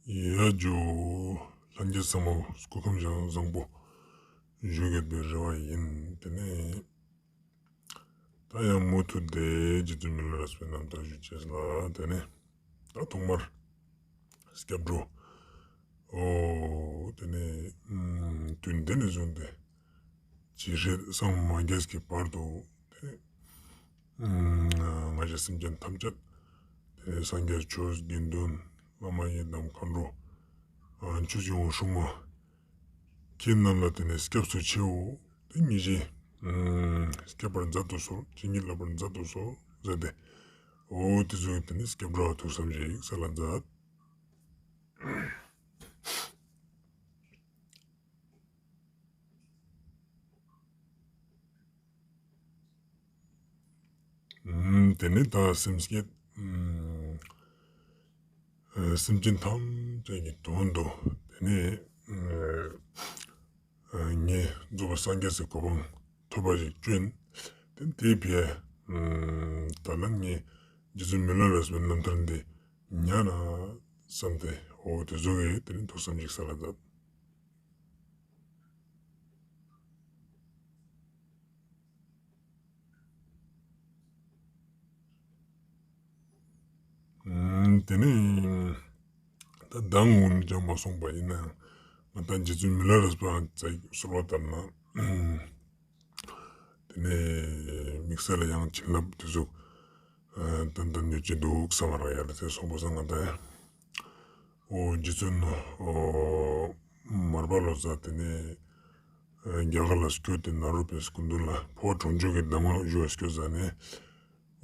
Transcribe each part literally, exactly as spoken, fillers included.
ཡ་ཇུ། ལྷན་རྒྱས་ཚང་མ་སྐུ་ཁམས་བཟང་པོ་བཞུགས་ཡོད་པའི་རེ་བ་ཡིན། དེ་ནས་ད་ཡང་མུ་མཐུད་དེ་རྗེ་བཙུན་མི་ལ་རས་པའི་རྣམ་ཐར་ཞུ་ཅེས་ལ། དེ་ནས་ད་ཐོག་མར་སྐྱབས་འགྲོ། འོ་དེ་ནས་ཨམ་དུས་འདི་ནས་བཟུང་སྟེ་ཇི་སྲིད་སངས་མ་རྒྱས་ཀྱི་བར་དུ་དེ་ང་ཞེས་སེམས་ཅན་ཐམས་ཅད་དེ་ནས་སངས་རྒྱས་ཆོས་དགེ་འདུན་བླ་མ་ཡི་དམ་མཁའ་འགྲོ་ཆོས་ཀྱི་དབང་ཕྱུག་མ་ཁྱེད་རྣམས་ལ་དེ་ནས་སྐྱབས་སུ་མཆིའོ། དེ་ཉིད་ཀྱིས་སྐྱོབ་པར་མཛད་དུ་གསོལ། བྱིན་གྱིས་བརླབ་པར་མཛད་དུ་གསོལ་ཟེར་ཏེ། འོ་དེ་ཚོ་དེ་ནས་སྐྱབས་འགྲོ་ཐུགས་བསམ་ཞིག་གསལ་ལ་མཛད། ཨམ་དེ་ནས་ད་སེམས་བསྐྱེད། ཨམ་ཨ་སེམས་ཅན་ཐམས་ཅད་ཀྱི་དོན་དུ་དེ་ནས་ཨ་ངས་རྫོགས་པའི་སངས་རྒྱས་སི་གོ་འཕང་ཐོབ་པ་ཞིག་བཅོ་ཡིན། དེ་དེའི་ཕིའ་ཨམ་ད་ལན་ངས་རྗེ་བཙུན་མི་ལ་རས་པའི་རྣམ་ཐར་འདི་ཉན་ན་བསམ་སྟེ། འོ་དེ་ཚོ་གི་དེ་ནས་ཐུགས་བསམ་ཞིག་གསལ་ལ་མཛད། ཨམ་དེ་ནས་ད་མདང་འོ་ནི་ཅང་མ་སོང་པ་ཡིན་ནའང་ང་ད་རྗེ་བཙུན་མི་ལ་རས་པའི་ཙ་གསོལ་བ་བཏབ་ན། དེ་ནས་དམིགས་བསལ་ལ་ཡང་བྱིན་རླབས་དེ་ཚོ་ཏན་ཏན་ཡོད་ཀྱི་འདུག་བསམ་པ་རག་ཡ་ལ། དེ་སོང་པ་སང་ང་ད་ཡང་འོ་རྗེ་བཙུན་འོ་མར་པ་ལོ་ཙཱ་དེ་ནས་རྒྱ་གར་ལ་སྐྱོད་དེ་ནཱ་རོ་པའི་སྐུ་མདུན་ལ་འཕོ་བ་གྲོང་ཆོག་གི་གདམས་ངག་ཞུ་བ་སྐྱོད་ཟ་ནས།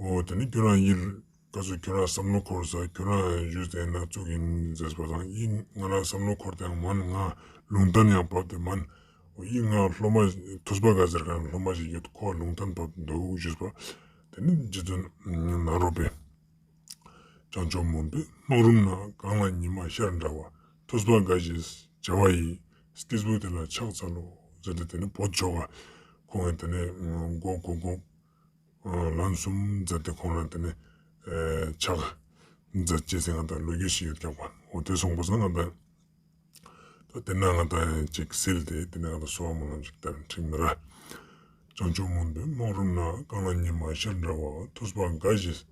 འོ་དེ་ནས་ཁྱོད་རང་ཡིད་ག་ཚོད་ཁྱོད་རང་བསམ་བློ་འཁོར་ས་ཁྱོད་རང་ཞུས་ཏེ་ན་བཙུགས་ཡིན་ཟེར་པ་དང་། ཡིན་ང་རང་བསམ་བློ་འཁོར་ཏེ་ཡང་མན། ང་ལུང་བསྟན་ཡང་བབས་ཏེ་མན། འོ་ཡིན་ང་སློབ་མ་ཐོས་པ་དགའ་ཟེར་མཁན་སློབ་མ་ཞིག་ཡོད། ཁོ་ལུང་བསྟན་བབས་འདུག་ཞུས་པ། དེ་ནས་རྗེ་བཙུན་ནཱ་རོ་པས་བྱང་ཕྱོགས་མུན་པའི་སྨག་རུམ་ན། གངས་ལ་ཉི་མ་ཤར་འདྲ་བ། ཐོས་པ་དགའ་ཞེས་བྱ་བ་ཡི། སྐྱེས་བུ་དེ་ལ་ཕྱག་འཚལ་ལོ་ཟེར་ཏེ་དེ་ནས་བོད་ཆོ་ག་ཁོང་ངི་དེ་ནས་མགོ་གུག་གུག་ལན་གསུམ་མཛད་དེ་ཁོང་རང་དེ་ནས་ཕྱག་མཛད་ཅེས་ཟེར་ང་ད་ལོ་རྒྱུས་ཤིག་ཡོད་ཀྱག་པ། འོ་དེ་སོང་པ་སང་ང་ད་ད་དེ་ན་ང་ད་ཅིག་སིལ་ཏེ་དེ་ན་ང་ད་གསོལ་བ་སྨོན་ལམ་ཅིག་བཏབ་ན་འགྲིག་མེད་ར། བྱང་ཕྱོགས་མུན་པའི་སྨག་རུམ་ན། གངས་ལ་ཉི་མ་ཤར་འདྲ་བ། ཐོས་པ་དགའ་ཞེས་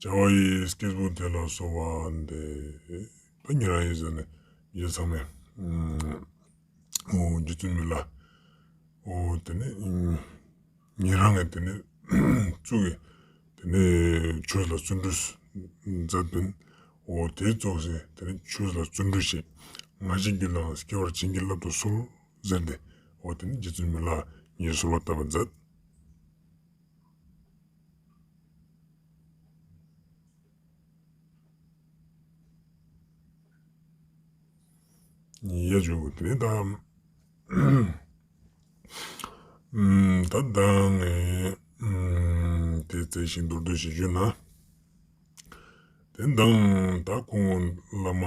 བྱ་བ་ཡི། སྐྱེས་བུ་དེ་ལ་གསོལ་བ་འདེབས། ད་ཉེ་རང་ཡིན་ཟེར་ནས་ཡེ་ཚང་མས་འོ་རྗེ་བཙུན་མི་ལ་འོ་དེ་ནས་ཉེ་རང་ངི་དེ་ནས་གཙུག་གི་དེ་ནས་ཆོས་ལ་བརྩོན་འགྲུས་མཛད་པིན། འོ་དེ་ཙོགས་སེ་དེ་ནས་ཆོས་ལ་བརྩོན་འགྲུས་ཤིག་ང་ཞའི་རྒྱུད་ལའང་སྐྱེ་བར་བྱིན་གྱིས་བརླབ་ཏུ་གསོལ་ཟེར་ཏེ། འོ་དེ་ནས་རྗེ་བཙུན་མི་ལ་ངས་གསོལ་བ་བཏབ་པ་མཛད། ཡ་ཇུ། དེ་ནས་ད་ད་མདང་ངས་དེ་རྩེ་ཞིག་མདོར་བསྡུས་ཤིག་ཞུས་ན། དེ་མདང་ད་ཁོང་བླ་མ་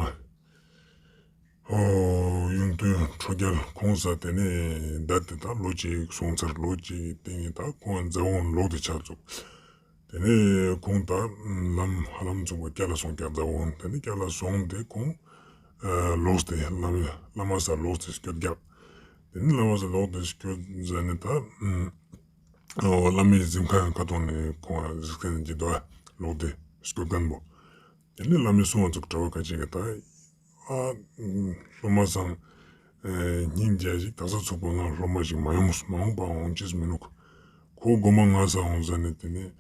ཨོ་གཡུང་སྟོན་ཁྲོ་རྒྱལ་ཁོང་ས་དེ་ནས་ད་དེ་ད་ལོ་གཅིག་སོང་ཚར། ལོ་གཅིག་སྟེང་ད་ཁོང་རྫ་དབང་ལོག་སྟེ་ཆ་བཙུགས། དེ་ནས་ཁོང་ད་ལམ་ཧ་ལམ་ཚུགས་པ་སྐྱ་ལ་སོང་ཀྱག་རྫ་དབང་དེ་ནས་སྐྱ་ལ་སོང་སྟེ་ཁོང་ལོག་སྟེ་བླ་མ་བླ་མ་ས་ལོག་སྟེ་སྐྱོད་ཀྱག་དེ་ནས་བླ་མ་ས་ལོག་སྟེ་སྐྱོད་ཟ་ནས་ད་ཨོ་བླ་མའི་གཟིམ་ཁང་ཁ་ཐོག་ནས་ཁོང་གཟིགས་མཁན་གྱི་དོ་ལོག་སྟེ་སྐྱོད་མཁན་པོ། དེ་ནས་བླ་མའི་གསུང་བ་ཚུགས་གྲྭ་པ་ཁ་ཅིག་གི་ད་ཨ་སློབ་མ་སང་སྙིང་རྗེ་ཞིག་ད་ས་ཚུགས་པ་ང་སློབ་མ་ཞིག་མ་ཡོང་མ་འོངས་པ་འོང་ཅེས་མི་ནུག་ཁོ་གོ་མ་ང་ས་འོང་ཟ་ནས་དེ་ནས་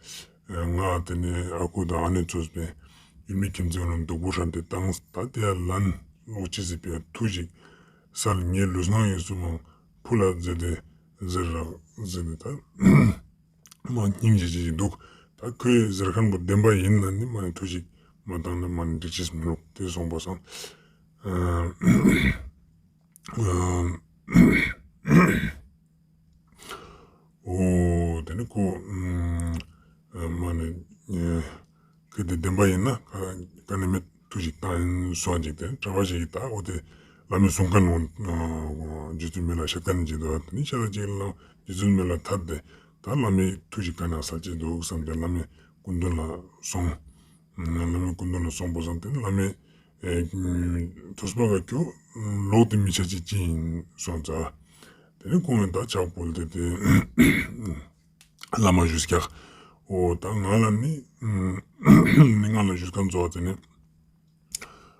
ང་དེ་ནས་ཨ་ཁུ་དང་ཨ་ནེ་གཙོས་པའི་ཡུལ་མི་ཁྱིམ་མཚེས་རྣམས་སྡུག་པོ་ཧྲན་ཏེ་བཏང་། ད་དེ་ཡ་ལན་ལོག་ཅེས་སི་ཕིའ་ཐུགས་ཤིག་སལ། ངའི་ལུས་ངག་ཡིད་གསུམ་མང་ཕུལ་ལ་མཛད་དེ་ཟེར་རག་ཟེར་ནས་ད། མ་སྙིང་རྗེ་ཅིག་འདུག་ད་ཁོས་ཟེར་མཁན་པོ་བདེན་པ་ཡིན་ན་ནི་མ་ནི་ཐུགས་ཤིག་མ་བཏང་ན་མ་ནི་འགྲིག་ཅེས་མི་རུག་དེ་སོང་པ་སང་། ཨ་ཨ་འོ་དེ་ནི་ཁོ་ཨ་མ་ནི་ཨ་ཁོས་དེ་བདེན་པ་ཡིན་ན་ཁ་ཁ་ནས་མེད། ཐུགས་ཤིག་བཏང་ཡིན་སོང་ཅིག་དེ་གྲྭ་པ་ཞིག་གིས་ད་འོ་དེ་བླ་མའི་གསུང་མཁན་འོ་རྗེ་བཙུན་མི་ལ་བཤད་མཁན་ཅིག་འདུག་དེ་ནི་བཤད་ཅིག་ལ་རྗེ་བཙུན་མི་ལ་ཐད་དེ་ད་བླ་མའི་ཐུགས་ཤིག་ག་ན་སལ་ཅིག་འདུག་བསམ་སྟེ་བླ་མའི་སྐུ་མདུན་ལ་སོང་། བླ་མའི་སྐུ་མདུན་ལ་སོང་པ་སང་དེ་ནི་བླ་མའི་ ཨེ་ཐུགས་པ་ག་ཁྱོ་ལོག་སྟེ་མི་ཆ་ཅིག་ཅི་ཡིན་སོང་ཙ། དེ་ནས་ཁོང་ངི་ད་ཕྱག་ཕུལ་ཏེ་དེ་བླ་མ་ཞུས་ཀྱག། འོ་ད་ང་ལ་ནི་ནི་ང་ལ་ཞུས་ཁན་ཙོགས་དེ་ནི་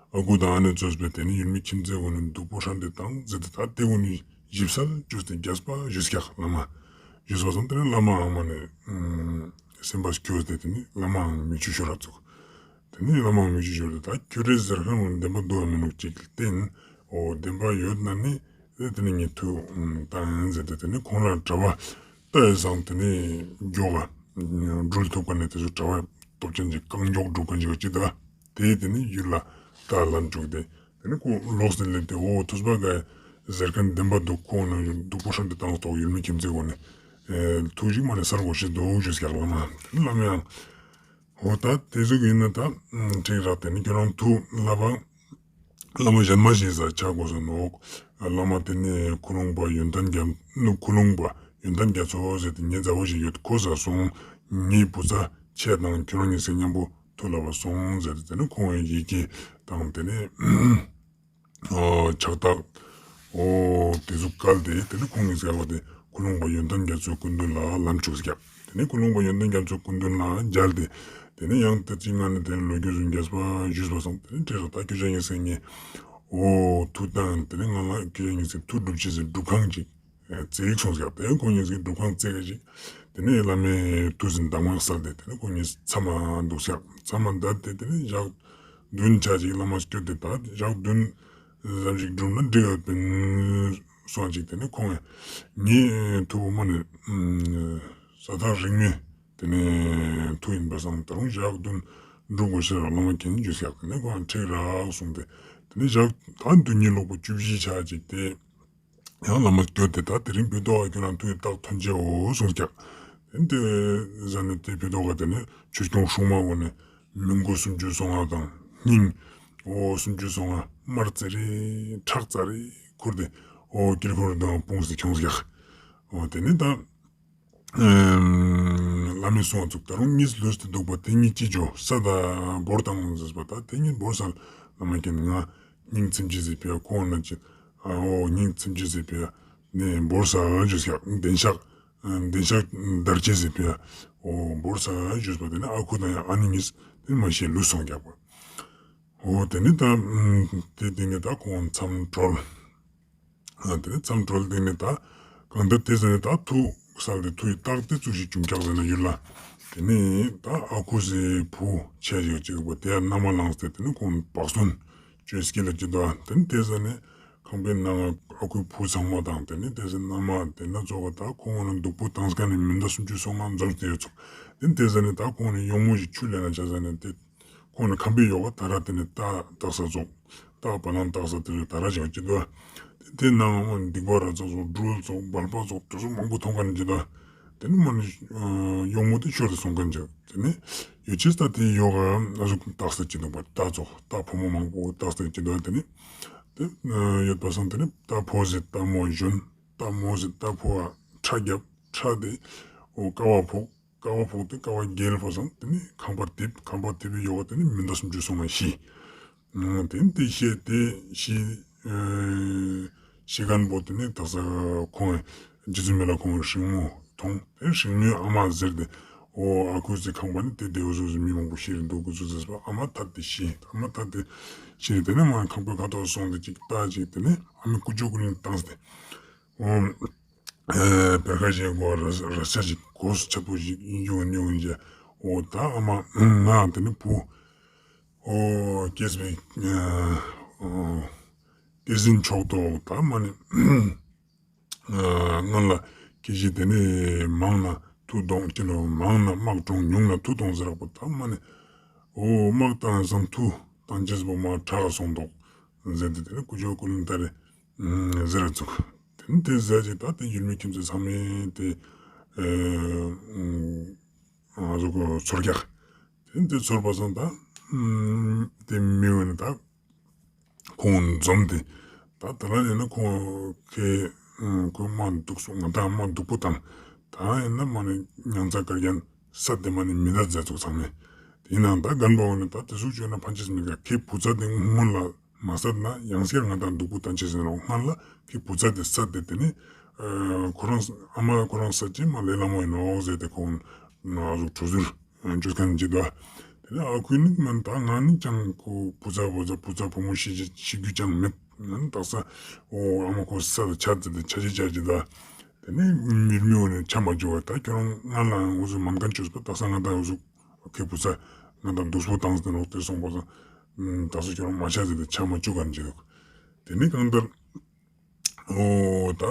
ཨ་ཁུ་དང་ཨ་ནེ་གཙོས་པའི་དེ་ནི་ཡུལ་མི་ཁྱིམ་མཚེས་གུན་ནི་སྡུག་པོ་ཧྲན་ཏེ་བཏང་ཟེར་ཏེ་ད་དེ་གུན་ནི་ཞིབ་གསལ་ཅོས་ཏེ་རྒྱས་པ་ཞུས་ཀྱག་བླ་མ། ཞུས་པ་སང་དེ་ནི་བླ་མའང་མ་ནི་སེམས་པ་སྐྱོ་སྟེ་དེ་ནི་བླ་མའང་མིག་ཆུ་ཤོར་ར་ཚུགས། དེ་ནས་བླ་མ་མིག་ཆུ་ཤོར་ཏེ་ད་ཁྱོད་རའི་ཟེར་ཁན་བདེན་པ་འདུག་ག་མི་འདུག་ཅིག་བསྟན། འོ་བདེན་པ་ཡོད་ན་ནི་དེ་ནས་ངས་ཐུགས་བཏང་ཡིན་ཟེར་ཏེ་དེ་ནས་ཁོང་ལ་གྲྭ་པ་ལྟ་ཡི་སང་དེ་ནས་མགྱོགས་ག་འགྲུལ་ཐུབ་ཁན་ནི་དེ་ཚོ་གྲྭ་པ་སྟོབས་ཆེན་ཅིག་རྐང་མགྱོགས་སྒྲུབ་ཁན་ཅིག་ཅི་ད་དེ་དེ་ནས་ཡུལ་ལ་ད་ལམ་འཇུག་སྟེ་དེ་ནས་ཁོ་ལོགས་སུ་སླེབས་ཏེ་འོ་ཐུགས་པ་ག་ཟེར་ཁན་བདེན་པ་འདུག་ཁོང་ནི་སྡུག་པོ་ཧྲན་ཏེ་བཏང་སྟེ་ཡུལ་མི་ཁྱིམ་མཚེས་གུན་ནི་ཐུགས་ཞིག་མ་ནི་གསར་དགོས་ཤེས་འདུག་ཞུས་ཀྱག་བླ་མ། དེ་ནས་བླ་མའང་འོ་ད་དེ་ཟུག་ཡིན་ན་ད་འགྲིག་རག་དེ་ནི་ཁྱོད་རང་ཐུགས་བླ་མ་བླ་མ་གཞན་མ་ཞིག་ས་ཆ་དགོས་ས་ནོག། བླ་མ་དེ་ནི་ཁུ་ལུང་པ་ཡོན་ཏན་རྒྱ་ནུ་ཁུ་ལུང་པ་ཡོན་ཏན་རྒྱ་མཚོ་ཟེར་ཏེ་ངའི་མཛའ་བོ་ཞིག་ཡོད། ཁོ་ས་སོང་ངའི་བུ་ཚ་ཆེ་དང་ཁྱོད་རང་གཉིས་སེ་མཉམ་པོ་ཐུགས་ལ་བ་སོང་ཟེར་ཏེ་དེ་ནི་ཁོང་ངི་ཡི་གེ་དང་དེ་ནི་ཕྱག་རྟགས་འོ་དེ་ཚོ་བཀལ་ཏེ་དེ་ནས་ཁོང་གིས་ཟེར་བ་དེ་ཁུ་ལུང་པ་ཡོན་ཏན་རྒྱ་མཚོའི་སྐུ་མདུན་ལ་ལམ་བཅུག་ཟེར་ཀྱག། དེ་ནས་ཁུ་ལུང་པ་ཡོན་ཏན་རྒྱ་མཚོའི་སྐུ་མདུན་ལ་མཇལ་ཏེ་དེ་ནས་ཡང་ད་ཅི་ང་ནི་དེ་ནས་ལོ་རྒྱུས་ཚོ་རྒྱས་པ་ཞུས་པ་སང་དེ་ནས་དྲིས་སོ་ད་ཁྱོད་ཅག་གཉིས་སེ་ངས་འོ་ཐུགས་བཏང་དེ་ནས་ང་ལ་ཁྱོད་ཅག་གཉིས་སེ་ཐུགས་སྒྲུབ་ཅེས་སི་སྒྲུབ་ཁང་ཅིག་བཙལ་གསུངས་ཀྱག། དེ་ཁོང་གཉིས་སེ་སྒྲུབ་ཁང་བཙལ་ཅིག་དེ་ནས་བླ་མའི་ཐུགས་སི་གདམས་ངག་སལ་ཏེ་དེ་ནས་ཁོང་གཉིས་མཚམས་མ་འདུག་ཀྱག། མཚམས་མ་བསྡད་དེ་དེ་ནས་ཞག་བདུན་ཆ་ཅིག་བླ་མ་སྐྱོད་དེ་ད་ཞག་བདུན་ཙམ་ཞིག་སྒྲུབ་ན་འགྲིག་ག་པིན་སོང་ཅིག། དེ་ནས་ཁོང་ངི་ཐུགས་པོ་མ་ནི་ས་ཐག་རིང་མོའི་དེ་ནས་ཐུགས་ཡིན་པ་སང་ད་རུང་ཞག་བདུན་སྒྲུབ་དགོས་ཤེས་རག་བླ་མ་མཁྱེན་ཞུས་ཀྱག། དེ་ནས་ཁོང་འགྲིག་རག་གསུངས་ཏེ་དེ་ནས་ཞག་ད་བདུན་ཉི་ཤུ་ལོག་པོ་བཅུ་བཞི་ཆ་ཅིག་དེ་ཡང་བླ་མ་སྐྱོད་དེ་ད་དེ་རིང་བོད་ཐོག་ཁྱོད་རང་ཐུགས་རྟགས་ཐོན་ཅེས་འོ་གསུངས་ཀྱག། དེ་ནས་དེ་ཟ་ནས་དེ་བོད་ཐོག་ག་དེ་ནས་ཆོས་སྐྱོང་སྲུང་མ་གུན་ནི་མི་མགོ་སུམ་ཅུ་སོ་ལྔ་དང་སྙིང་འོ་སུམ་ཅུ་སོ་ལྔ་དམར་ཙེ་རེ་ཁྲག་ཙེ་རེ་ཁུར་ཏེ་འོ་དཀྱིལ་འཁོར་དང་སྤུངས་ཏེ་ཁྱོངས་ཀྱག། འོ་དེ་ནས་ད་བླ་མའི་གསུང་བ་ཚུགས་ད་རུང་གཉིས་ལུས་ཏེ་འདུག་པ་དེ་གཉིས་ཅི་ཅོ་ས་ད་བོར་བཏང་ཟེར་བ་ད་དེ་གཉིས་བོར་ས་བླ་མ་མཁྱེན་ང་སྙིང་ཚིམ་ཅེས་སི་ཕི་ཡ་ཁོང་ན་ཅི་འོ་སྙིང་ཚིམ་ཅེས་སི་ཕི་ཡ་ནས་བོར་ས་ཞུས་ཀྱག། བདེ་འཇགས་བདེ་འཇགས་དར་ཅེས་སི་ཕི་ཡ་འོ་བོར་ས་ཞུས་པ་དེ་ནས་ཨ་ཁུ་དང་ཡང་ཨ་ནེ་གཉིས་དེ་མ་ཤེས་ལུས་སོང་ཀྱག་པ། འོ་དེ་ནས་ད་དེ་དེ་ནས་ད་ཁོང་མཚམས་གྲོལ། ཨ་དེ་ནས་མཚམས་གྲོལ་དེ་ནས་ད་གང་ལྟར་དེ་ཟ་ནས་ད་ཐུགས་གསལ་ཏེ་ཐུགས་ཡི་རྟགས་དེ་ཙུག་ཞིག་བྱུང་ཀྱག་ཟེར་ན་ཡུལ་ལ། དེ་ནས་ད་ཨ་ཁུ་སི་བུ་ཆེ་ཞིག་ཅིག་པ་དེ་ཡང་མནའ་མ་ལངས་ཏེ་དེ་ནས་ཁོང་བག་སྟོན་བཅོས་སྐྱིད་ལ་ཅི་དོ་དེ་ནས་དེ་ཟ་ནས་ཁང་པའི་ནང་ཨ་ཁུའི་བུ་ཚང་མ་དང་དེ་ནས་དེ་ཟ་མནའ་མ་དེ་ན་ཚོགས་པ་ད་ཁོང་ང་ན་སྡུག་པོ་བཏང་སྐབས་ནས་མི་ཟླ་སུམ་ཅུ་སོ་ལྔ་འཛོམས་ཏེ་ཡོད་ཚུགས། དེ་ནས་དེ་ཟ་ནས་ད་ཁོང་ནས་ཡོག་མོ་ཞིག་ཆུ་ལེན་ན་ཆ་ཟ་ནས་དེ། ཁོང་ནི་ཁང་པའི་ཡོག་ག་ད་ར་དེ་ནི་རྟ་བཏགས་ས་ཙོགས། རྟ་བ་ལང་བཏགས་ས་དེ་ཚོ་ད་ར་ཅིག་ཅི་འདུག། དེ་ནང་སྡིག་པ་ར་ཙོགས་ཙོགས་སྦྲུལ་ཙོགས་སྦལ་པ་ཙོགས་དེ་ཚོ་མང་པོ་མཐོང་མཁན་ཅི་འདུག། དེ་ནི་མ་ནི་ཡོག་མོ་དེ་ཤོར་ཏེ་སོང་མཁན་ཅིག། དེ་ནི་ཡོད་ཅེས་ད་དེའི་ཡོག་ག་ན་ཟུག་བཏགས་ས་ཅི་འདུག་པ་རྟ་ཙོགས་རྟ་ཕོ་མོ་མང་པོ་བཏགས་ས་ཅི་འདུག། དེ་ནི་དེ་ཡོད་པ་སང་དེ་ནི་རྟ་ཕོ་ཟེར་རྟ་མོ་ཞོན་རྟ་མོ་ཟེར་རྟ་ཕོ་བ་ཁྲ་རྒྱབ་ཁྲ་དེ་འོ་ཀ་བ་ཕོག་ཀ་བ་ཕོག་སྟེ་ཀ་བ་རྒྱལ་ཕོག་སང་དེ་ནི་ཁང་པར་དེབ་ཁང་པར་དེབ་ཡོག་དེ་ནི་མི་ཟླ་སུམ་ཅུ་སོ་ལྔ་ཤི། དེ་ནི་དེ་ཤི་དེ་ཤི་ཤི་མཁན་པོ་དེ་ནི་དག་ས་ཁོང་རྗེ་བཙུན་མི་ལ་ཁོང་སྲིང་མོ་མཐོང་དེ་སྲིང་མོའི་ཨ་མ་ཟེར་ཏེ་འོ་ཨ་ཁུ་ཚེ་ཁང་པ་ནི་དེ་དེ་འོ་ཟོ་ཟོ་མི་མང་པོ་ཤི་རེ་འདུག་གི་ཚུལ་ཟེར་བ་ཨ་མ་ཐད་དེ་ཤི་ཨ་མ་ཐད་དེ་ཤི་རེ་དེ་ནི་མ་ཁང་པའི་ཁ་ཐོག་སོང་སྟེ་ཅིག་ལྟ་ཅིག་དེ་ནི་ཨ་མའི་ཀུ་ཅོ་ཀུ་ལིང་བཏང་སྟེ། འོ། ཨེ་བེར་ཁ་ཞིག་གོ་ར་ར་ས་ཞིག་གོ་སུ་ཆ་པོ་ཞིག་ཡོང་ཡོང་ཡ། འོ་ད་ཨ་མ་ང་དེ་ནི་བུ། འོ་སྐྱེས་པའི་ཨ་འོ་སྐྱེས་ཟིན་ཆོག་ཏོ་ད་མ་ནི་ཨ་སྔོན་ལ་སྐྱེས་ཞིག་དེ་ནི་མང་ན་མཐུ་གཏོང་ཅི་ལོ་མང་ན་དམག་གྲོང་ཉུང་ན་མཐུ་གཏོང་ཟེར་རག་པོ་ད་མ་ནི་འོ་དམག་བཏང་ས་མཐུ་བཏང་ཅེས་པོ་མ་དྲག་སོང་འདུག་ཟེར་ཏེ་དེ་ནི་ཀུ་ཅོ་ཀུ་ལིང་ལྟ་རེ། ཟེར་ར་ཚུགས། དེ་ནི་དེ་ཟེར་ཅིག་ད་དེ་ཡུལ་མི་ཁྱིམ་མཚེས་ཚང་མས་དེ་ཨ་ཟུག་གོ་ཚོར་རྒྱག། དེ་ནི་དེ་ཚོར་བ་སང་ད་དེ་མི་འོ་ནི་ད་ཁོང་འཛོམས་ཏེ་ད་དེ་ལ་ནི་ན་ཁོང་ཁེ་ཁོས་མ་འདུག་སོང་ང་ད་མ་འདུག་པོ་དང་ད་ཡིན་ན་མ་ནི་མྱང་ཚ་དཀར་རྒྱན་ས་དེ་མ་ནི་མི་ད་མཛད་ཚུགས་ཚང་མས། དེ་ནང་ད་རྒན་པ་འོ་ནི་ད་དེ་ཟུག་བཅོས་ན་ཕན་ཅེས་མི་དགའ། ཁོའི་བུ་ཚ་དེ་སྔོན་ལ་མ་བསད་ན་ཡང་སྐྱར་ང་དང་སྡུག་པོ་བཏང་ཅེས་ཟེར་རོ། སྔོན་ལ་ཁོའི་བུ་ཚ་དེ་བསད་དེ་དེ་ནི་ཁོ་རང་ཨ་མ་ཁོ་རང་བསད་ཅེས་མ་ལས་སླ་མོ་ཡིན་ནོག་ཟེར་ཏེ་ཁོང་ང་ཟུག་གྲོས་ཟུར་བཅོས་མཁན་ཅིག་འདུག། དེ་ནི་ཨ་ཁུ་ནི་མན་ད་ང་ནི་ཅང་ཁོ་བུ་ཚ་བུ་ཚ་བུ་ཚ་བུ་མོ་ཤི་ཅེས་ཤི་རྒྱུ་ཅང་མེད། ང་ནི་དག་ས་འོ་ཨ་མ་ཁོ་བསད་དེ་ཆ་ཙེ་དེ་ཆ་ཅེས་ཆ་ཅེས་འདུག། དེ་ནི་མིར་མི་འོ་ནི་ཆ་མ་བཅུག་པ། ད་ཁྱོད་རང་ང་ལ་འུ་ཟུག་མན་ཁན་བཅོས་པ་དག་ས་ང་དང་འུ་ཟུག་ཁོའི་བུ་ཚ་ང་དང་སྡུག་པོ་བཏང་ཟེར་ནོག་དེ་སོང་པ་སང་། དག་ས་ཁྱོད་རང་མ་ཆ་ཟེར་ཏེ་ཆ་མ་བཅུག་ག་ཅིག་འདུག། དེ་ནི་གང་ལྟར་འོ་ད་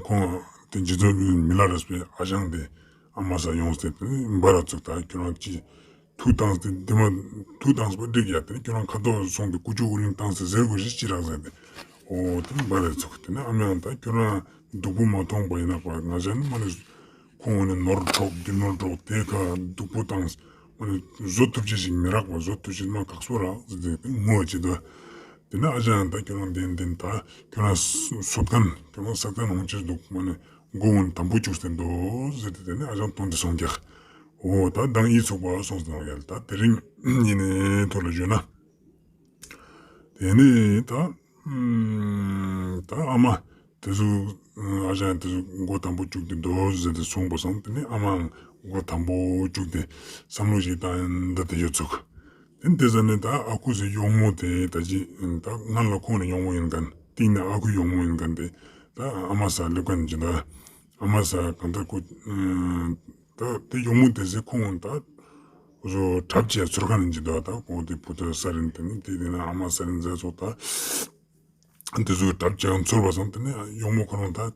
ཁོང་དེ་རྗེ་བཙུན་མི་ལ་རས་པའི་ཨ་ཞང་དེ་ཨ་མ་ས་ཡོངས་ཏེ་དེ་ནི་འབར་ར་བཅུག། ད་ཁྱོད་རང་ཅི་ཐུག་བཏང་སྟེ་དེ་མ་ཐུག་བཏང་སྟེ་འགྲིག་ཡ། དེ་ནི་ཁྱོད་རང་ཁ་ཐོག་སོང་སྟེ་ཀུ་ཅོ་ཨུ་རིང་བཏང་སྟེ་ཟེར་དགོས་ཤེས་ཅི་རག་ཟེར་ཏེ། འོ་དེ་འབར་ར་བཅུག། དེ་ནི་ཨ་མ་ཡང་ད་ཁྱོད་རང་སྡུག་པོ་མ་མཐོང་པ་ཡིན་ན་པ་ང་ཞ་ནི་མ་ནི་ཁོང་འོ་ནི་ནོར་འཕྲོག་རྒྱུ་ནོར་འཕྲོག་དེ་ཁ་སྡུག་པོ་བཏང་། མ་ནི་བཟོད་ཐུབ་ཅེས་ཤིག་མི་རག་པ། བཟོད་ཐུབ་ཅེས་མ་ཁག་པོ་རག་ཟེར་ཏེ་ངུ་བ་ཅིག་འདུག། དེ་ནི་ཨ་ཞང་ཡང་ད་ཁྱོད་རང་བདེན་བདེན་ད་ཁྱོད་རང་གསོད་མཁན་ཁྱོད་རང་བསད་མཁན་འོང་ཅེས་འདུག། མ་ནི་མགོ་འོ་དམ་པོ་བཅུག་སྟེ་འདུག་ཟེར་ཏེ་དེ་ནི་ཨ་ཞང་དོན་དེ་སོང་ཀྱག། འོ་ད་མདང་ཡིད་ཚུགས་པ་སོང་ཟེར་ནོག་ཡ། ད་དེ་རིང་ཡིན་ནི་ཐོག་ལ་བརྗོད་ན། དེ་ནི་ད་ཨ་ད་ཨ་མ་དེ་ཚོ་ཨ་ཞང་དེ་ཚོ་མགོ་དམ་པོ་བཅུག་སྟེ་འདུག་ཟེར་ཏེ་སོང་པ་སང་དེ་ནི་ཨ་མའང་མགོ་དམ་པོ་བཅུག་སྟེ་བསམ་བློ་ཞིག་བཏང་ཡིན་ད་དེ་ཡོད་ཚུགས། དེ་ནི་དེ་ཟ་ནི་ད་ཨ་ཁུ་ཟེར་གཡོག་མོ་དེ་ད་ཅི་ད་སྔན་ལ་ཁོང་ནི་གཡོག་མོ་ཡིན་མཁན་སྟིང་ནི་ཨ་ཁུ་གཡོག་མོ་ཡིན་མཁན་དེ་ད་ཨ་མ་ས་སླེབས་མཁན་ཅིག་ད་ཨ་མ་ས་གང་ལྟར་ཁོ་ད་དེ་གཡོག་མོ་དེ་ཟེར་ཁོང་ད་བཟོ་གྲབས་ཅེས་ཚོར་མཁན་ཅིག་འདུག། ད་ཁོ་དེ་བུ་ཚ་ས་རིན་དེ་ནི་དེ་དེ་ན་ཨ་མ་ས་རིན་ཟེར་ཚོགས་ད་དེ་ཚོ་གྲབས་ཅེས་ཚོར་བ་སང་དེ་ནི་གཡོག་མོ་ཁོ་རང་ད་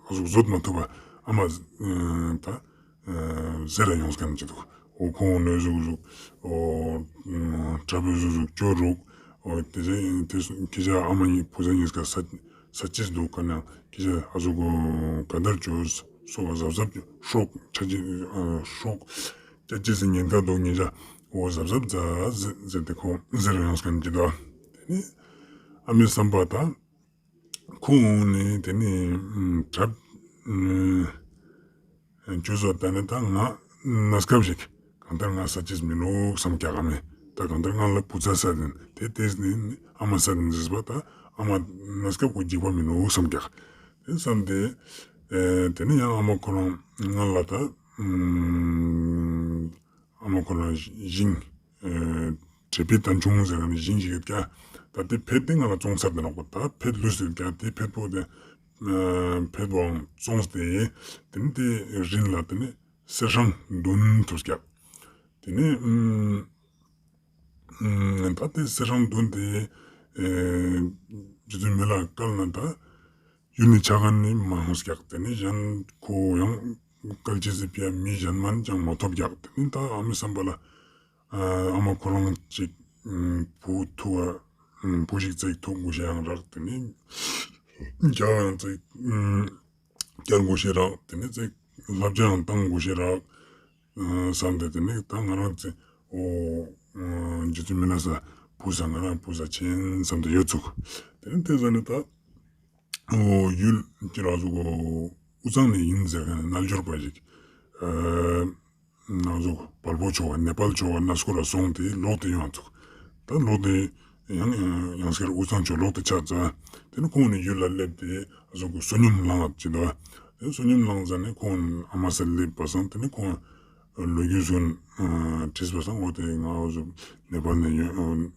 བཟོ་བཟོད་མ་ཐུབ་པ་ཨ་མ་ད་ཟེར་ར་ཡོང་མཁན་ཅིག་འདུག། འོ་ཁོང་ནི་བཟོ་བཟོ་འོ་གྲབས་བཟོ་བཟོ་སྐྱོར་རུག། འོ་དེ་ཚེ་དེ་ཁྱེད་ཅག་ཨ་མ་གཉིས་བུ་ཚ་གཉིས་ཀ་ས་ས་ཅིས་འདུག་ག་ན་ཁྱེད་ཅག་ཨ་ཟུག་ག་འདར་བཅོས་སོ་ག་གཟབ་གཟབ་ཤོག་ཆ་ཅི་ཤོག་ཅ་ཅི་སི་ཉེན་ཁ་འདུག། ཉེ་ཆ་འོ་གཟབ་གཟབ་མཛད་ཟེར་ཏེ་ཁོང་ཟེར་ཡོང་མཁན་ཅིག་འདུག། དེ་ནི་ཨ་མའི་བསམ་པ་ད་ཁོང་ནི་དེ་ནི་གྲབས་བཅོས་སོ་ད་ནི་ད་ང་གནས་སྐབས་ཤིག་གང་ལྟར་ང་ས་ཅིས་མི་ནུག་བསམ་ཀྱག། ཨ་མའི་ད་གང་ལྟར་ང་ལ་བུ་ཚ་ས་དེ་དེ་དེ་ནི་ཨ་མ་ས་དེ་ཟེར་བ་ད་ཨ་མ་གནས་སྐབས་ཁོ་འཇིགས་པ་མི་ནུག་བསམ་ཀྱག། དེ་བསམ་སྟེ་དེ་ནི་ཡང་ཨ་མ་ཁོ་རང་ང་ལ་ད་ཨ་མ་ཁོ་རང་ཞིང་དྲེད་པའི་ཏན་ཆུང་ཟེར་ནི་ཞིང་ཞིག་ཡོད་ཀྱག། ད་དེ་ཕེད་དེ་ང་ལ་བཙོང་ཚར་དེ་ནོག་པ། ད་ཕེད་ལུས་ཡོད་ཀྱག། དེ་ཕེད་པོ་དེ་ཕེད་པོའང་བཙོངས་ཏེ་དེ་ནི་དེ་རིན་ལ་དེ་ནི་གསེར་སྲང་བདུན་ཐོབ་ཀྱག། དེ་ནི་ཨ་ད་དེ་གསེར་སྲང་བདུན་དེ་རྗེ་བཙུན་མི་ལ་བཀལ་ན་ད་ཡུལ་ནི་ཆ་ག་ནི་མ་ཧོང་ཀྱག། དེ་ནི་གཞན་ཁོ་ཡང་བཀལ་ཅེས་སི་ཕི་ཡ་མི་གཞན་མ་ནི་ཅང་མ་ཐོབ་ཀྱག། དེ་ནི་ད་ཨ་མའི་བསམ་པ་ལ་ཨ་མ་ཁོ་རང་ཅིག་བུ་ཐུག་བུ་ཞིག་ཙིག་ཐུག་དགོས་ཤེས་ཡང་རག། དེ་ནི་རྒྱག་ཡང་ཙིག་བསྐྱལ་དགོས་ཤེས་རག། དེ་ནི་ཙིག་བསླབ་བྱ་ཡང་བཏང་དགོས་ཤེས་རག་བསམ་སྟེ་དེ་ནི་ད་ང་རང་ཙིག་འོ་རྗེ་བཙུན་མི་ལ་ས་བུ་ས་ང་རང་བུ་ས་ཆེན་བསམ་སྟེ་ཡོད་ཚུགས། དེ་ནི་དེ་ཟ་ནི་ད་འོ་ཡུལ་གྱི་ར་ཟུག་དབུས་གཙང་ནས་ཡིན་ཟེར་མཁན་རྣལ་འབྱོར་པ་ཞིག་ཨ་ན་ཟུག་བལ་པོ་ཕྱོགས་ནེ་པཱལ་ཕྱོགས་ན་སྐོར་ལ་སོང་སྟེ་ལོག་སྟེ་ཡོང་ཚུགས། ད་ལོག་སྟེ་ཡང་ཡང་སྐྱར་དབུས་གཙང་ཕྱོགས་ལོག་སྟེ་ཆ་ཙ། དེ་ནི་ཁོང་ནི་ཡུལ་ལ་སླེབས་ཏེ་ཨ་ཟུག་གི་བསོད་སྙོམས་བླངས་ཅི་འདུག། དེ་བསོད་སྙོམས་བླངས་ཙ་ནི་ཁོང་ཨ་མ་ས་སླེབས་པ་སང་དེ་ནི་ཁོང་ལོ་རྒྱུས་སུ་དྲིས་པ་སང་འོ་དེ་ང་འོ་ཟུག་ནེ་པཱལ་ནས་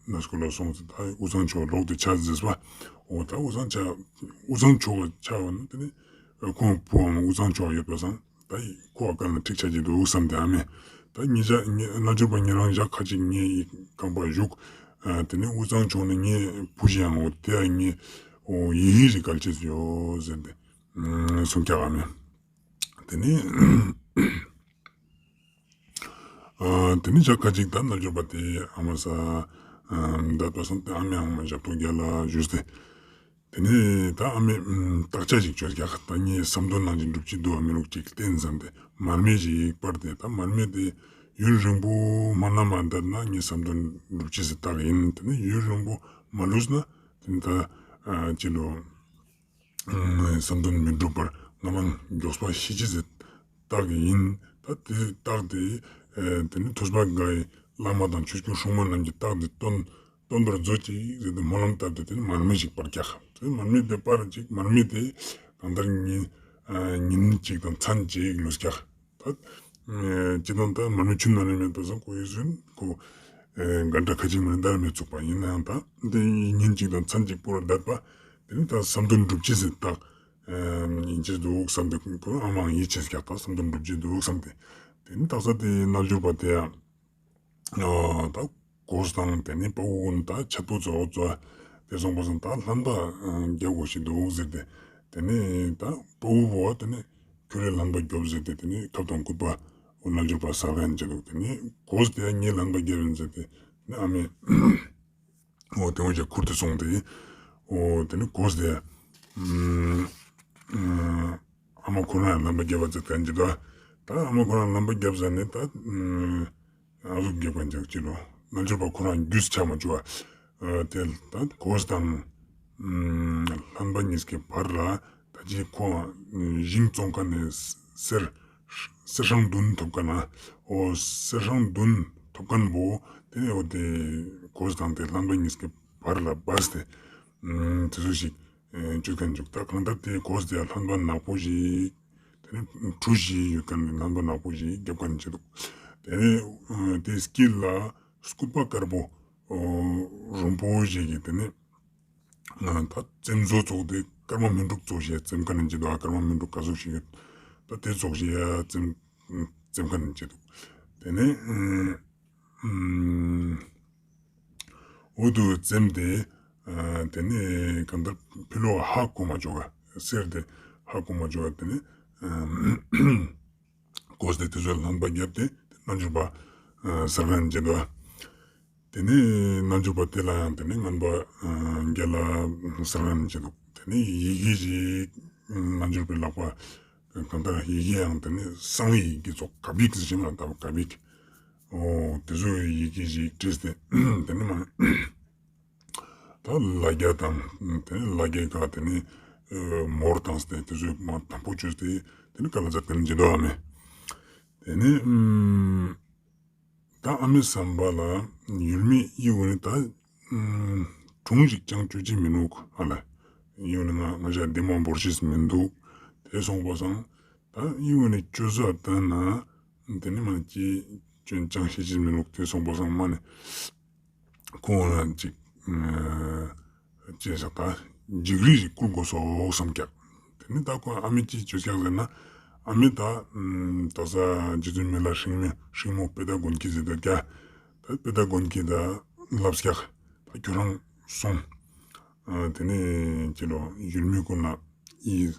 ན་སྐོར་ལ་སོང་སྟེ་ད་དབུས་གཙང་ཕྱོགས་ལོག་སྟེ་ཆ་ཟེར་བ། འོ་ད་དབུས་གཙང་ཆ་དབུས་གཙང་ཕྱོགས་ཆ་བ་ནི་དེ་ནི་ཁོང་བུའང་དབུས་གཙང་ཕྱོགས་ཡོད་པ་སང་ད་ཁོ་བ་བཀལ་ན་འགྲིག་ཆ་ཅི་འདུག་བསམ་སྟེ་ཨ་མའི་ད་ངེད་ཅག་རྣལ་འབྱོར་པ་ཉེ་རང་ཞག་ཁ་ཅིག་ངའི་ཁང་པ་བཞུགས། དེ་ནི་དབུས་གཙང་ཕྱོགས་ནས་ངའི་བུ་ཞིག་ཡང་འོ་དེ་ཡང་ངའི་འོ་ཡི་ཧི་རི་གལ་ཆེ་ཡོད་ཟེར་ཏེ་གསུངས་ཀྱག་ཨ་མའི། དེ་ནི་ཨ་དེ་ནི་ཞག་ཁ་ཅིག་ད་རྣལ་འབྱོར་པ་དེ་ཨ་མ་ས་འདས་པ་སང་དེ་ཨ་མའི་ཨ་མ་ཞབས་ཏོག་རྒྱལ་ལ་ཞུས་ཏེ། དེ་ནི་ད་ཨ་མའི་བརྟག་དཔྱད་ཅིག་བཅོས་ཀྱག། ད་ངའི་བསམ་དོན་ནང་བཞིན་འགྲུབ་ཅི་འདུག་མི་འདུག་ཅིག་བསྟེན་བསམ་སྟེ་མར་མེ་ཞིག་སྤར་ཏེ་ད་མར་མེ་དེ་ཡུན་རིང་པོ་མ་ན་མ་འདར་ན་ངའི་བསམ་དོན་འགྲུབ་ཅི་ཟེར་རྟགས་ཡིན། དེ་ནི་ཡུན་རིང་པོ་མ་ལུས་ན་དེ་ནི་ད་ཅི་ལོ། བསམ་དོན་མི་འགྲུབ་པར་ང་རང་མགྱོགས་པ་ཤི་ཅི་ཟེར་རྟགས་ཡིན། ད་དེ་རྟགས་དེ་དེ་ནི་ཐོས་པ་དགའ་ཡི་ བླ་མ་དང་ཆོས་སྐྱོང་སྲུང་མ་རྣམས་ཀྱི་རྟགས་འདི་སྟོན་སྟོན་པར་མཛོད་ཅིག་ཟེར་ཏེ་སྨོན་ལམ་བཏབ་སྟེ་དེ་ནི་མར་མེ་ཞིག་སྤར་རྒྱག་དེ་མར་མེ་དེ་སྤར་ཅིག་མར་མེ་དེ་གང་ལྟར་ཉིན་ཨ་ཉིན་གཅིག་དང་མཚན་གཅིག་ལུས་རྒྱག་ད་ཨ་ཅི་དང་ད་མར་མེ་ཆུ་ནང་ནས་མེད་པ་སང་ཁོ་ཡི་ཟུན་ཁོ་ཨ་ག་འདྲ་ཁ་ཅིག་མ་ནི་ད་མེ་ཚུགས་པ་ཡིན་ནའང་ད་དེ་ཉིན་གཅིག་དང་མཚན་གཅིག་པོར་བསྡད་པ་དེ་ནི་ད་བསམ་དོན་འགྲུབ་ཅེས་སི་རྟགས་ཨ་ཡིན་ཅེས་འདུག་བསམ་སྟེ་ཁོ་ཨ་མའང་ཡིད་ཆེས་རྒྱག་ད་བསམ་དོན་འགྲུབ་ཅེས་འདུག་བསམ་སྟེ་དེ་ནི་དག་ས་དེ་རྣལ་འབྱོར་པ་དེ་ཡང་ཨ་ད་གོས་དང་དེ་ནི་དཔའ་བོ་ཀུན་ད་ཆད་པོ་ཙོགས་ཙོགས་དེ་སོང་པ་སང་ད་ལྷན་པ་ཨ་རྒྱབ་དགོས་ཤིག་འདུག་ཟེར་ཏེ་དེ་ནི་ད་དཔའ་བོ་བོ་དེ་ནི་ཁྱོད་རེ་ལྷན་པ་རྒྱོབ་ཟེར་ཏེ་དེ་ནི་ཁབ་དང་སྐུད་པ་འོ་རྣལ་འབྱོར་པ་ཟ་ཁན་ཅིག་འདུག་དེ་ནི་གོས་དེ་ཡང་ངས་ལྷན་པ་རྒྱབ་ཡིན་ཟེར་ཏེ་དེ་ནི་ཨ་མས་འོ་དེ་འོ་ཅག་ཁུར་ཏེ་སོང་སྟེ་འོ་དེ་ནི་གོས་དེ་ཨ་ཨ་མ་ཁོ་རང་ལྷན་པ་རྒྱབ་པ་ཟེར་ཁན་ཅིག་འདུག་ད་ཨ་མ་ཁོ་རང་ལྷན་པ་རྒྱབ་ཟ་ནས་ད་ཨ་ཟུག་རྒྱབ་ཁན་ཅིག་ཅི་ལོ་རྣལ་འབྱོར་པ་ཁོ་རང་རྒྱུས་ཆ་མ་བཅུག་པ་དེ་ད་གོས་དང་ལྷན་པ་གཉིས་ཀྱི་བར་ལ་ད་ཅི་ཁོ་ཞིང་བཙོང་ཁན་ནི་གསེར་གསེར་སྲང་བདུན་ཐོབ་ཁན་ན་འོ་གསེར་སྲང་བདུན་ཐོབ་ཁན་བོ་དེ་ནས་འོ་དེ་གོས་དང་དེ་ལྷན་པ་གཉིས་ཀྱི་བར་ལ་སྦས་ཏེ་དེ་ཚོ་ཞིག་ཨེ་བཅོས་ཁན་ཅིག་ད་གང་ལྟར་དེ་གོས་དེ་ལྷན་པ་ནག་པོ་ཞིག་དེ་ནི་གྲུ་བཞི་ཡོད་ཁན་ནི་ལྷན་པ་ནག་པོ་ཞིག་རྒྱབ་ཁན་ཅིག་འདུག་དེ་ནི་ཨེ་དེའི་དཀྱིལ་ལ་སྐུད་པ་དཀར་པོ་ཨོ་རོང་པོ་ཞིག་གི་དེ་ནི་ཨ་ད་བཙེམ་བཟོ་ཙོགས་དེ་སྐར་མ་སྨིན་དྲུག་ཙོགས་ཞིག་བཙེམ་ཁན་ཅིག་འདུག་ཨ་སྐར་མ་སྨིན་དྲུག་ག་ཟུག་ཞིག་ཡོད་ད་དེ་ཙོགས་ཞིག་ཡ་བཙེམ་བཙེམ་ཁན་ཅིག་འདུག་དེ་ནི་ཨ་ཨུམ། འོ་དུ་བཙེམས་ཏེ་ཨ་དེ་ནི་གང་ལྟར་ཕི་ལོག་ཧ་གོ་མ་བཅུག་ག་གསེར་དེ་ཧ་གོ་མ་བཅུག་ག་དེ་ནི་ཨ་གོས་དེ་དེ་ཚོ་ལྷན་པ་བརྒྱབ་སྟེ་རྣལ་འབྱོར་པ་ཨ་ཟེར་ཁན་ཅིག་འདུག་དེ་ནི་རྣལ་འབྱོར་པ་དེ་ལ་ཡང་དེ་ནི་ངན་པ་ཨ་རྒྱལ་ལ་ཟེར་ཁན་ཅིག་འདུག་དེ་ནི་ཡི་གེ་ཞིག་རྣལ་འབྱོར་པའི་ལག་པ་གང་ལྟར་ཡི་གེ་ཡང་དེ་ནི་གསང་བའི་ཡི་གེ་ཙོགས་གབ་ཡིག་ཟེར་ཞིག་མ་ལྟ་བུ་གབ་ཡིག་འོ་དེ་ཚོ་ཡི་གེ་ཞིག་བྲིས་ཏེ་དེ་ནི་མ་ད་ལ་རྒྱ་དང་དེ་ནི་ལ་རྒྱའི་ཁ་དེ་ནི་ཨ་མོར་དང་སྟེ་དེ་ཚོ་མ་དམ་པོ་བཅོས་ཏེ་དེ་ནི་ཀ་ལ་ཛ་དེ་ནི་འཇི་འདོད་ཨ་མས། དེ་ནི་ཨུམ་ད་ཨ་མའི་བསམ་པ་ལ་ཡུལ་མི་ཡི་འོ་ནི་ད་ཨུམ་གྲོང་ཞིག་ཅང་བཅོ་ཅི་མི་ནུག་ཨ་ལ་ཡི་འོ་ནི་ང་ང་ཞ་བདེ་མོ་འབོར་ཤེས་མི་འདུག་དེ་སོང་པ་སང་ད་ཡི་འོ་ནི་བཅོ་ས་ལྟ་ན་དེ་ནི་མ་ཅི་ཅང་ཤེས་ཅི་མི་ནུག་དེ་སོང་པ་སང་མ་ནི་ཁོང་ལ་ཅིག་ཨ་ཅེས་ཟེར་ད་འཇིགས་རིགས་ཤིག་བསྐུལ་དགོས་སོ་བསམ་ཀྱག་དེ་ནི་ད་ཁོ་ཨ་མས་ཅི་བཅོས་ཀྱག་ཟེར་ན་ཨ་མས་ད་ཨུམ་ད་ས་རྗེ་བཙུན་མི་ལ་སྲིང་མོ་སྲིང་མོ་པེ་ཏ་གོན་ཀི་ཟེར་ད་ཀྱ་ད་པེ་ཏ་གོན་ཀི་ད་ལབས་ཀྱག་ད་ཁྱོད་རང་སོང་ཨ་དེ་ནི་ཅི་ལོ་ཡུལ་མི་ཀུན་ལ་ཨི་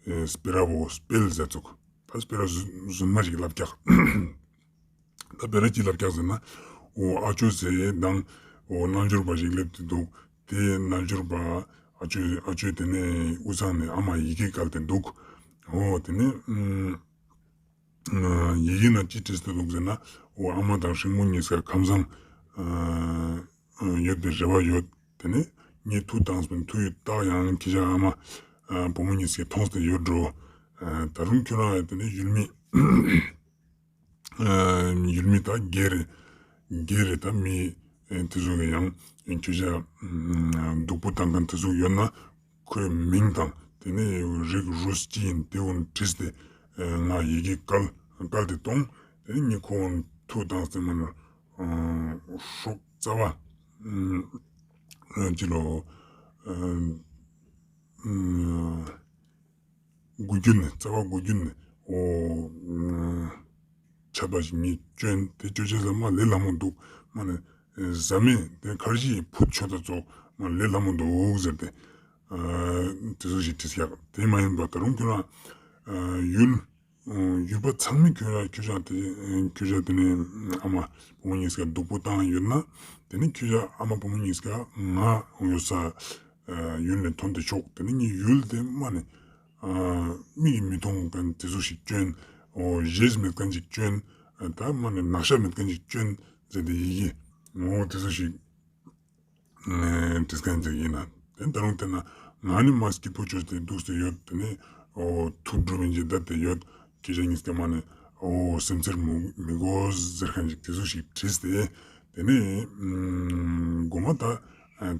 ཨེ་སྤེ་ར་བོ་སྤེལ་ཟེར་ཚུགས་ད་སྤེ་ར་རྫུན་མ་ཞིག་ལབས་ཀྱག་ད་སྤེ་ར་ཅི་ལབ་ཀྱག་ཟེར་ན། འོ་ཨ་ཅོ་ཟེར་དང་འོ་རྣལ་འབྱོར་པ་ཞིག་སླེབས་ཏེ་འདུག་དེ་རྣལ་འབྱོར་པ་ཨ་ཅོ་ཨ་ཅོ་དེ་ནས་དབུས་གཙང་ནས་ཨ་མ་ཡི་གེ་བཀལ་ཏེ་འདུག་འོ་དེ་ནས་ཨུམ་ཡི་གེ་ན་ཅི་བྲིས་ཏེ་འདུག་ཟེར་ན། འོ་ཨ་མ་དང་སྲིང་མོ་གཉིས་ཀ་ཁམས་བཟང་ཨ་ཡོད་པའི་རེ་བ་ཡོད། དེ་ནས་ངས་མཐུ་བཏངས་པའི་མཐུ་ཡི་རྟགས་ཡང་ཁྱེད་ཅག་ཨ་མ་ཨ་བུ་མོ་གཉིས་ཀས་མཐོང་སྟེ་ཡོད་འགྲོ། ཨ་ད་རུང་ཁྱོད་རང་ཡང་དེ་ནས་ཡུལ་མི་ཨ་ཡུལ་མི་ད་སྒེར་སྒེར་ད་མི་ཨ་དེ་ཚོ་གི་ཡང་ཁྱོད་ཅག་ཨ་སྡུག་པོ་བཏང་མཁན་དེ་ཚོ་ཡོད་ན་ཁོའི་མིང་དང་དེ་ནས་རིགས་རུས་ཅི་ཡིན་དེ་འོ་བྲིས་ཏེ་ཨ་ང་ཡི་གེ་བཀལ་བཀལ་ཏེ་གཏོང་། དེ་ནས་ངས་ཁོ་འོ་མཐུ་བཏངས་ཏེ་མ་ནོར་ཨ་སྲོག་རྩ་བ་ཨ་ཅི་ལོ་ཨ་ཨ་དགུ་རྒྱུན་ནས་རྩ་བ་དགུ་རྒྱུན་ནས་འོ་ཨ་ཆད་པ་ཞིག་ངས་བཅོན་དེ་བཅོ་ཅེས་ལ་མ་ལས་སླ་མོ་འདུག་མ་ནི་ཨ་ཟ་མེད་དེ་ཁར་ཇི་ཕུད་ཆོད་ད་ཙོགས་མ་ལས་སླ་མོ་འདུག་ཟེར་ཏེ་ཨ་དེ་ཚོ་ཞིག་བྲིས་ཀྱག་དེ་མ་ཡིན་པ་ད་རུང་ཁྱོད་རང་ཨ་ཡུལ་ཡུལ་པ་ཚང་མས་ཁྱོད་རང་ཁྱོད་ཅག་དེ་ཁྱོད་ཅག་དེ་ནས་ཨ་མ་བུ་མོ་གཉིས་ཀ་སྡུག་པོ་བཏང་ཡོད་ན་དེ་ནས་ཁྱོད་ཅག་ཨ་མ་བུ་མོ་གཉིས་ཀ་ང་ཡོད་ས་ཨ་ཡུལ་ནས་ཐོན་ཏེ་ཤོག་དེ་ནས་ངས་ཡུལ་དེ་མ་ནི་ཨ་མིག་གིས་མི་མཐོང་མཁན་དེ་ཚོ་ཞིག་བཅོན། འོ་གཞས་མེད་མཁན་ཞིག་བཅོན། ཨ་ད་མ་ནི་ནག་ཤ་མེད་མཁན་ཞིག་བཅོན་ཟེར་ཏེ་ཡི་གེ་འོ་དེ་ཚོ་ཞིག་ཨ་བྲིས་མཁན་ཅིག་ཡིན་ན། དེ་ད་རུང་དེ་ན་ང་ནི་མ་སྐྱིད་པོ་བཅོས་ཏེ་འདུག་སྟེ་ཡོད། དེ་ནས་འོ་ཐུགས་སྒྲུབ་ཡིན་གྱི་བསྡད་དེ་ཡོད། ཁྱེད་ཅག་གཉིས་ཀ་མ་ནི་འོ་སེམས་ཚེར་མི་མི་དགོས་ཟེར་མཁན་ཅིག་དེ་ཚོ་ཞིག་བྲིས་ཏེ་ དེ་ནས་མགོ་མ་ད་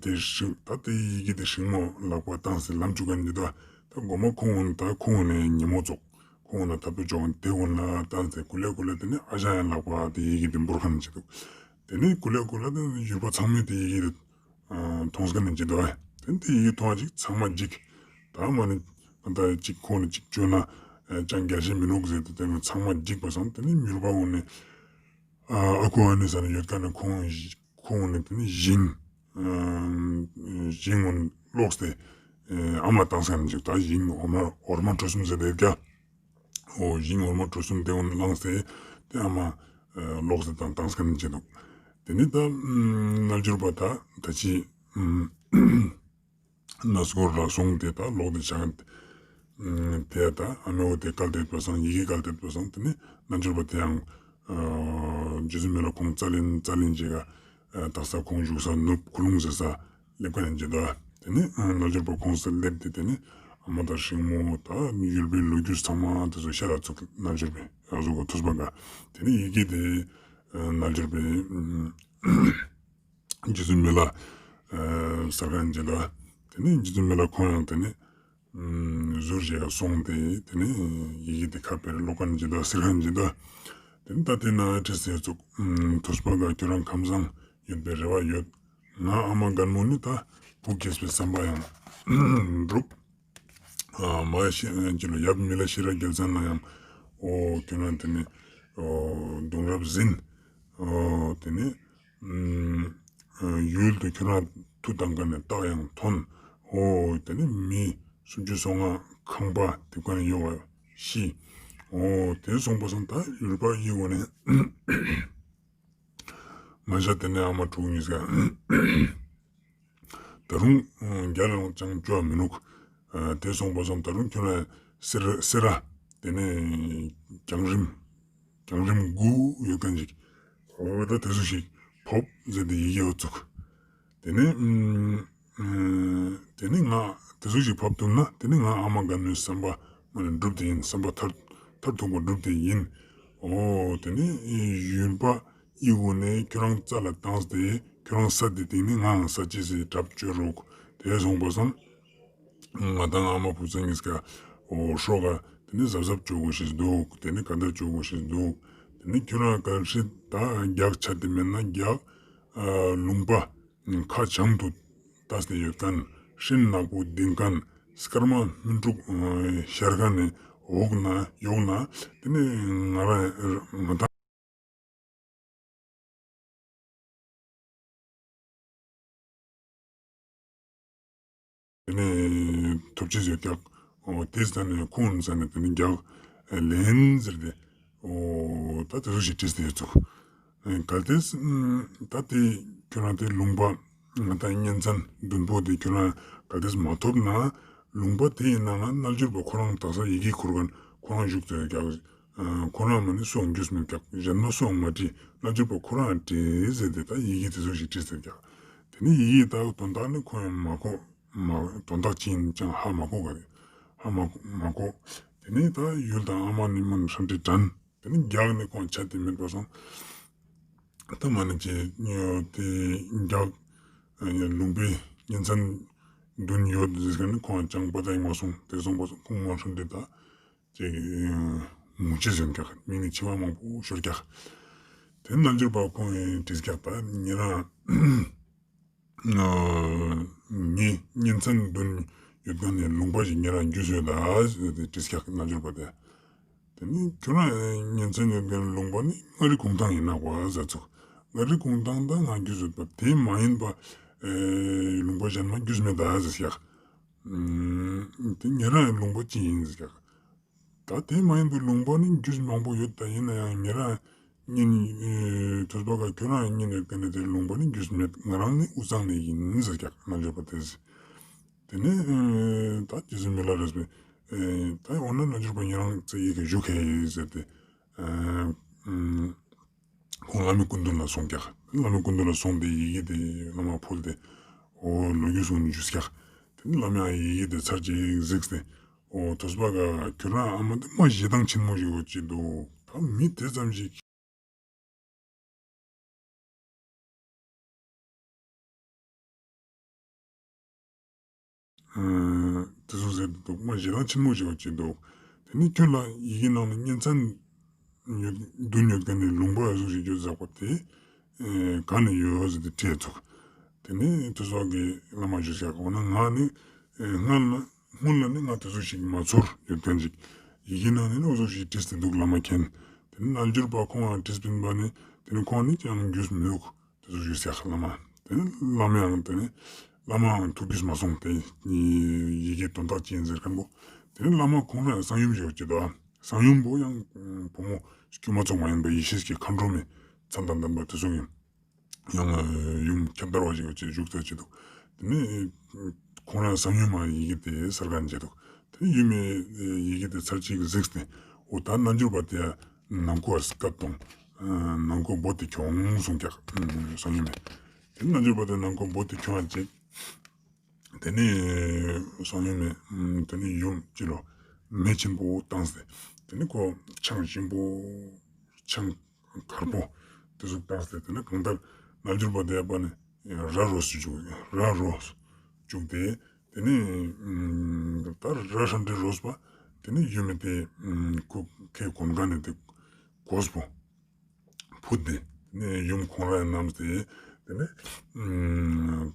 དེ་ཤིང་ད་དེ་ཡི་གེ་དེ་ཤིང་མོ་ལག་པ་བཏང་སྟེ་ལམ་བཅུག་ག་ནི་འདུག་ད་མགོ་མ་ཁོང་ད་ཁོང་ནས་ཉེ་མོ་ཙོགས་ཁོང་ན་ཐབ་ཏུ་ཅོག་དེ་འོན་ལ་བཏང་སྟེ་ཀུ་ལེ་ཀུ་ལེ་དེ་ནས་ཨ་ཞང་ཡང་ལག་པ་དེ་ཡི་གེ་དེ་འབུར་ག་ནི་ཅི་འདུག་དེ་ནས་ཀུ་ལེ་ཀུ་ལེ་དེ་ཡུལ་པ་ཚང་མས་དེ་ཡི་གེ་དེ་མཐོང་ས་ནི་ཅི་འདུག་དེ་ནས་དེ་ཡི་གེ་མཐོང་བ་ཅིག་ཚང་མ་འཇིགས། ད་མ་ནི་ད་ཅིག་ཁོང་ནས་ཅིག་བཅོས་ན་ཅང་རྒྱལ་ཞིག་མི་ནུག་ཟེར་ཏེ་དེ་ནས་ཚང་མ་འཇིགས་པ་སང་དེ་ནས་ཡུལ་པ་འོ་ནས་ཨ་ཁུ་ཨ་ནི་ས་ནས་ཡོད་ཀ་ནས་ཁོང་ཁོང་ནས་དེ་ནས་ཞིང་ཞིང་འོ་ནས་ལོག་སྟེ་ཨ་མ་བཏང་ས་ནི་ཅིག་ད་ཞིང་འོ་མ་འོ་མ་གྲོ་གསུམ་ཟེར་ཏེ་ཡོད་ཀ་འོ་ཞིང་འོ་མ་གྲོ་གསུམ་དེ་འོ་ནས་བླངས་ཏེ་དེ་ཨ་མ་ལོག་སྟེ་བཏང་བཏང་ས་ནི་ཅི་འདུག་དེ་ནས་ད་རྣལ་འབྱོར་པ་ད་ད་ཅི་གནས་སྐོར་ལ་སོང་སྟེ་ད་ལོག་སྟེ་ཆ་དེ་ད་ཨ་མའི་འོ་དེ་བཀལ་ཏེ་པ་སང་ཡི་གེ་བཀལ་ཏེ་པ་སང་དེ་ནས་རྣལ་འབྱོར་པ་དེ་ཡང་རྗེ་བཙུན་མི་ལ་ཁོང་རྩ་ལེན་རྩ་ལེན་བྱེད་ག་དག་ས་ཁོང་བཞུགས་ས་ནུབ་ཁུ་ལུང་ཟེར་ས་སླེབས་ཀ་ནས་ཅི་འདུག་དེ་ནས་རྣལ་འབྱོར་པ་ཁོང་ས་སླེབས་ཏེ་དེ་ནས་ཨ་མ་དང་སྲིང་མོ་ད་ཡུལ་པའི་ལོ་རྒྱུས་ཚང་མ་དེ་ཚོ་བཤད་ལ་ཚུགས་རྣལ་འབྱོར་པས་ཨ་ཟུག་གོ་ཐུགས་པ་ག་དེ་ནས་ཡི་གེ་དེ་རྣལ་འབྱོར་པས་རྗེ་བཙུན་མི་ལ་ཟེར་ཁན་ཅིག་འདུག་དེ་ནས་རྗེ་བཙུན་མི་ལ་ཁོང་ཡང་དེ་ནས་ཟུར་ཞིག་ག་སོང་སྟེ་དེ་ནས་ཡི་གེ་དེ་ཁ་ཕེར་ཀློག་ཁན་ཅིག་འདུག་ཟེར་ཁན་ཅིག་འདུག་དེ་ནས་ད་དེ་ན་ཁྲིད་ཟེར་ཚུགས། ཐུགས་པ་ག་ཁྱོད་རང་ཁམས་བཟང་ཡོད་པའི་རེ་བ་ཡོད། ང་ཨ་མ་རྒན་མོ་ནི་ད་བུ་སྐྱེས་པའི་བསམ་པ་ཡང་འགྲུབ། མ་ཤི་ཅི་ལོ་ཡབ་མི་ལ་ཤི་ར་རྒྱལ་མཚན་ན་ཡང་འོ་ཁྱོད་རང་དེ་ནས་འོ་གདུང་རབས་ཟིན། འོ་དེ་ནས་ཡུལ་དུ་ཁྱོད་རང་མཐུ་བཏང་ཁན་ནི་རྟགས་ཡང་ཐོན། འོ་དེ་ནས་མི་སུམ་ཅུ་སོ་ལྔ་ཁང་པ་དེ་ཀ་ནས་ཡོད་པ་ཤི། འོ་དེ་སོང་པ་སང་ད་ཡུལ་པ་ཡི་འོ་ནས་ང་ཞ་དེ་ནས་ཨ་མ་དྲུག་གཉིས་ཀ་ད་རུང་རྒྱལ་ལ་ཅང་བཅོ་བ་མི་ནུག་དེ་སོང་པ་སང་ད་རུང་ཁྱོད་རང་སེ་ར་སེ་ར་དེ་ནས་རྒྱང་རིང་རྒྱང་རིང་དགུ་ཡོད་ཁན་ཅིག་འོ་ད་དེ་ཚོ་ཞིག་ཕོབ་ཟེར་ཏེ་ཡི་གེ་འོ་ཚུགས། དེ་ནས་དེ་ནས་ང་དེ་ཚོ་ཞིག་ཕབ་ཐུབ་ན་དེ་ནས་ང་ཨ་མ་རྒན་མོའི་བསམ་པ་མ་ནས་འགྲུབ་སྟེ་ཡིན། བསམ་པ་མཐར་མཐར་ཐུག་པ་འགྲུབ་སྟེ་ཡིན། འོ་དེ་ནས་ཡུལ་པ་ཡི་འོ་ནས་ཁྱོད་རང་རྩ་ལ་བཏང་སྟེ་ཁྱོད་རང་ས་དེ་སྟེང་ནས་ང་ས་ཅི་སི་གྲབས་བཅོས་རོགས། དེ་སོང་པ་སང་ང་དང་ཨ་མ་བུ་ཚ་གཉིས་ཀ་འོ་སྲོག་ག་དེ་ནས་གཟབ་གཟབ་བཅོ་དགོས་ཤེས་འདུག་དེ་ནས་ག་འདྲ་བཅོ་དགོས་ཤེས་འདུག་དེ་ནས་ཁྱོད་རང་ག་ཧྲི་ད་རྒྱག་ཆ་དེ་མེད་ན་རྒྱག་ལུང་པ་ཁ་བྱང་དུ་ལྟས་ཏེ་ཡོད་ཁན་སྤྲིན་ནག་པོ་ལྡིང་ཁན་སྐར་མ་སྨིན་དྲུག་ཤར་ཁན་ནི་འོག་ན་ཡོག་ན་དེ་ནས་ང་རང་ང་དང་དེ་ནས་ཐོབ་ཅེས་ཡོད་ཀྱག་འོ་དེ་ས་ནས་ཁོང་ས་ནས་དེ་ནས་རྒྱག་ལེན་ཟེར་ཏེ་འོ་ད་དེ་ཚོ་ཞིག་བྲིས་ཏེ་ཡོད་ཚུགས། གལ་ཏེ་ད་དེ་ཁྱོད་རང་དེ་ལུང་པ་ང་དང་གཉེན་ཚན་བདུན་པོ་དེ་ཁྱོད་རང་གལ་ཏེ་མ་ཐོབ་ན་ལུང་པ་དེ་ཡི་ནང་ན་རྣལ་འབྱོར་པ་ཁོ་རང་དག་ས་ཡི་གེ་ཁུར་ཁན་ཁོ་རང་བཞུགས་ཏེ་ཡོད་ཀྱག་ཁོ་རང་མ་ནི་སུའང་རྒྱུས་མེད་ཀྱག་གཞན་མ་སུའང་མ་བྲིས། རྣལ་འབྱོར་པ་ཁོ་རང་བྲིས་ཟེར་ཏེ་ད་ཡི་གེ་དེ་ཚོ་ཞིག་བྲིས་ཏེ་ཡོད་ཀྱག་དེ་ནས་ཡི་གེ་ད་དོན་དག་ནི་ཁོ་ཡང་མ་གོ་མ་དོན་དག་ཅི་ཡིན་ཅང་ཧ་མ་གོ་ག་རེ་ཧ་མ་མ་གོ་དེ་ནས་ད་ཡུལ་དང་ཨ་མ་ནི་མ་ཧྲ་འདྲི་དྲན། དེ་ནས་རྒྱག་ནི་ཁོང་ཆ་དེ་མེད་པ་སོང་། ད་མ་ནི་ཅི་དེ་རྒྱག་ལུང་པའི་གཉེན་ཚན་བདུན་ཡོད་ཟེར་ཁན་ནི་ཁོང་ཅང་པ་ད་ཡིན་མ་སོང་། དེ་སོང་པ་སོང་ཁོང་མ་ཧྲ་འདྲི་ད་ཅིག་ངུ་ཅེས་ཡོང་ཀྱག་མིག་ནས་མཆི་མ་མང་པོ་ཤོར་ཀྱག་དེ་རྣལ་འབྱོར་པ་ཁོང་ཡིན་བྲིས་ཀྱག་ད་ཉེ་རང་ངའི་གཉེན་ཚན་བདུན་ཡོད་ཁན་ནི་ལུང་པ་ཞིག་ཉེ་རང་རྒྱུས་ཡོད་ད་ཟེར་ཏེ་བྲིས་ཀྱག་རྣལ་འབྱོར་པ་དེ། དེ་ནི་ཁྱོད་རང་གཉེན་ཚན་ཡོད་ཁན་ལུང་པ་ནི་མངའ་རིས་གུང་ཐང་ཡིན་ནོག་པ་ཟེར་ཚུགས། མངའ་རིས་གུང་ཐང་དང་ང་རྒྱུས་ཡོད་པ་དེ་མ་ཡིན་པ་ལུང་པ་གཞན་མ་རྒྱུས་མེད་ད་ཟེར་ཀྱག་དེ་ཉེ་རང་ལུང་པ་ཅི་ཡིན་ཟེར་ཀྱག་ད་དེ་མ་ཡིན་པའི་ལུང་པ་ནི་རྒྱུས་མང་པོ་ཡོད་ད་ཡིན་ན་ཡང་ཉེ་རང་གཉེན་ཐོས་པ་ག་ཁྱོད་རང་གཉེན་ཡོད་ཁན་ནི་དེ་ལུང་པ་ནི་རྒྱུས་མེད། ང་རང་ནི་དབུས་གཙང་ནས་ཡིན་ཟེར་ཀྱག་རྣལ་འབྱོར་པ་དེས། དེ་ནས་ད་རྗེ་བཙུན་མི་ལ་རས་པས་ད་འོ་ན་རྣལ་འབྱོར་པ་ཉེ་རང་ཚེ་ཡི་གེ་བཞུགས་ཁེ་ཟེར་ཏེ། ཁོང་བླ་མའི་སྐུ་མདུན་ལ་སོང་ཀྱག་བླ་མའི་སྐུ་མདུན་ལ་སོང་སྟེ་ཡི་གེ་དེ་བླ་མ་ཕུལ་ཏེ་འོ་ལོ་རྒྱུས་གསུངས་ནས་བཞུགས་ཀྱག་དེ་ནས་བླ་མ་ཡི་གེ་དེ་ཚར་གཅིག་གཟིགས་ཏེ་འོ་ཐོས་པ་ག་ཁྱོད་རང་ཨ་མ་དེ་མ་ཞེ་སྡང་ཆེན་མོ་ཞིག་ཡོད་ཅེས་འདུག་ད་མི་དེ་ཙམ་ཞིག་ཨ་དེ་ཟུག་ཟེར་དུག། མ་ཞེ་སྡང་ཆེན་མོ་ཞིག་ཡོད་ཅེ་དུག། དེ་ནེ་ཁྱོད་ལ་ཡི་གེ་ནང་ནེ་གཉེན་ཚན་ཡོད་འདུན་ཡོད་ཁན་ནི་ལུང་པ་ཟུག་ཞིག་ཡོད་ཟེར་བ་དེ་ཨེ་ག་ནེ་ཡོད་ཟེར་ཏེ་དྲིས་ཚུགས། དེ་ནེ་དེ་ཟུག་གི་བླ་མ་ཞུས་ཀྱག། འོ་ན་ང་ནི་ཨེ་སྔོན་ལ་སྔོན་ལ་ནི་ང་དེ་ཟུག་ཞིག་མ་ཚོར་ཡོད་ཁན་ཅིག། ཡི་གེ་ནང་ནེ་ནི་འོ་ཟུག་ཞིག་བྲིས་ཏེ་དུག་བླ་མ་མཁྱེན། དེ་ནེ་རྣལ་འབྱོར་པ་ཁོང་ང་བྲིས་པིན་པ་ནི་དེ་ནེ་ཁོང་ནི་ཅང་རྒྱུས་མི་དུག། དེ་ཟུག་ཞུས་ཀྱག་བླ་མ། དེ་ནེ་བླ་མའང་དེ་ནེ་བླ་མའང་ཐུགས་རྒྱུས་མ་སོང་། དེ་ཡི་གེ་དོན་དག་ཅི་ཡིན་ཟེར་ཁན་པོ། དེ་ནེ་བླ་མ་ཁོང་རང་གསང་ཡུམ་ཞིག་ཡོད་ཅེ་དུག། གསང་ཡུམ་པོ་ཡང་བུ་མོ་དཀྱུས་མ་ཚང་མ་ཡིན་པ་ཡེ་ཤེས་ཀྱི་མཁའ་འགྲོ་མའི་མཚན་དང་ལྡན་པ་དེ་ཟུག་ཡིན། ཡང་ཡུམ་ཁྱབ་བརྡལ་བ་ཞིག་ཡོད་ཅེ་བཞུགས་ཚར་ཅེ་དུག། དེ་ནེ་ཁོང་རང་གསང་ཡུམ་མ་ཡི་གེ་དེ་གསལ་ཁན་ཅེ་དུག། དེ་ནེ་ཡུམ་མའི་ཡི་གེ་དེ་ཚར་གཅིག་གཟིགས་ཏེ་འོ་ད་རྣལ་འབྱོར་པ་དེ་ནང་ཁོ་སྐད་གཏོང་། ནང་ཁོ་བོ་དེ་ཁྱོང་གསུངས་ཀྱག་གསང་ཡུམ་མས། དེ་ནེ་རྣལ་འབྱོར་པ་དེ་ནང་ཁོ་བོ་དེ་ཁྱོང་ཅིག། དེ་ནེ་གསང་ཡུམ་མས་དེ་ནེ་ཡུམ་ཅི་ལོ་མེ་ཆེན་པོ་བཏང་སྟེ་དེ་ནེ་ཁོ་ཆང་ཆེན་པོ་ཆང་དཀར་པོ་དེ་ཟུག་བཏང་སྟེ་དེ་ནེ་གང་ལྟར་རྣལ་འབྱོར་པ་དེ་ཡ་པ་ནི་ར་རོས་བཅུག་ར་རོས་བཅུག་སྟེ་དེ་ནེ་ད་ར་ཧྲན་ཏེ་རོས་པ་དེ་ནེ་ཡུམ་མའི་དེ་ཁོ་ཁའི་གོན་ཁན་ནི་དེ་གོས་པོ་ཕུད་དེ་དེ་ནེ་ཡུམ་ཁོང་རང་ཡང་བསྣམས་ཏེ་དེ་ནེ་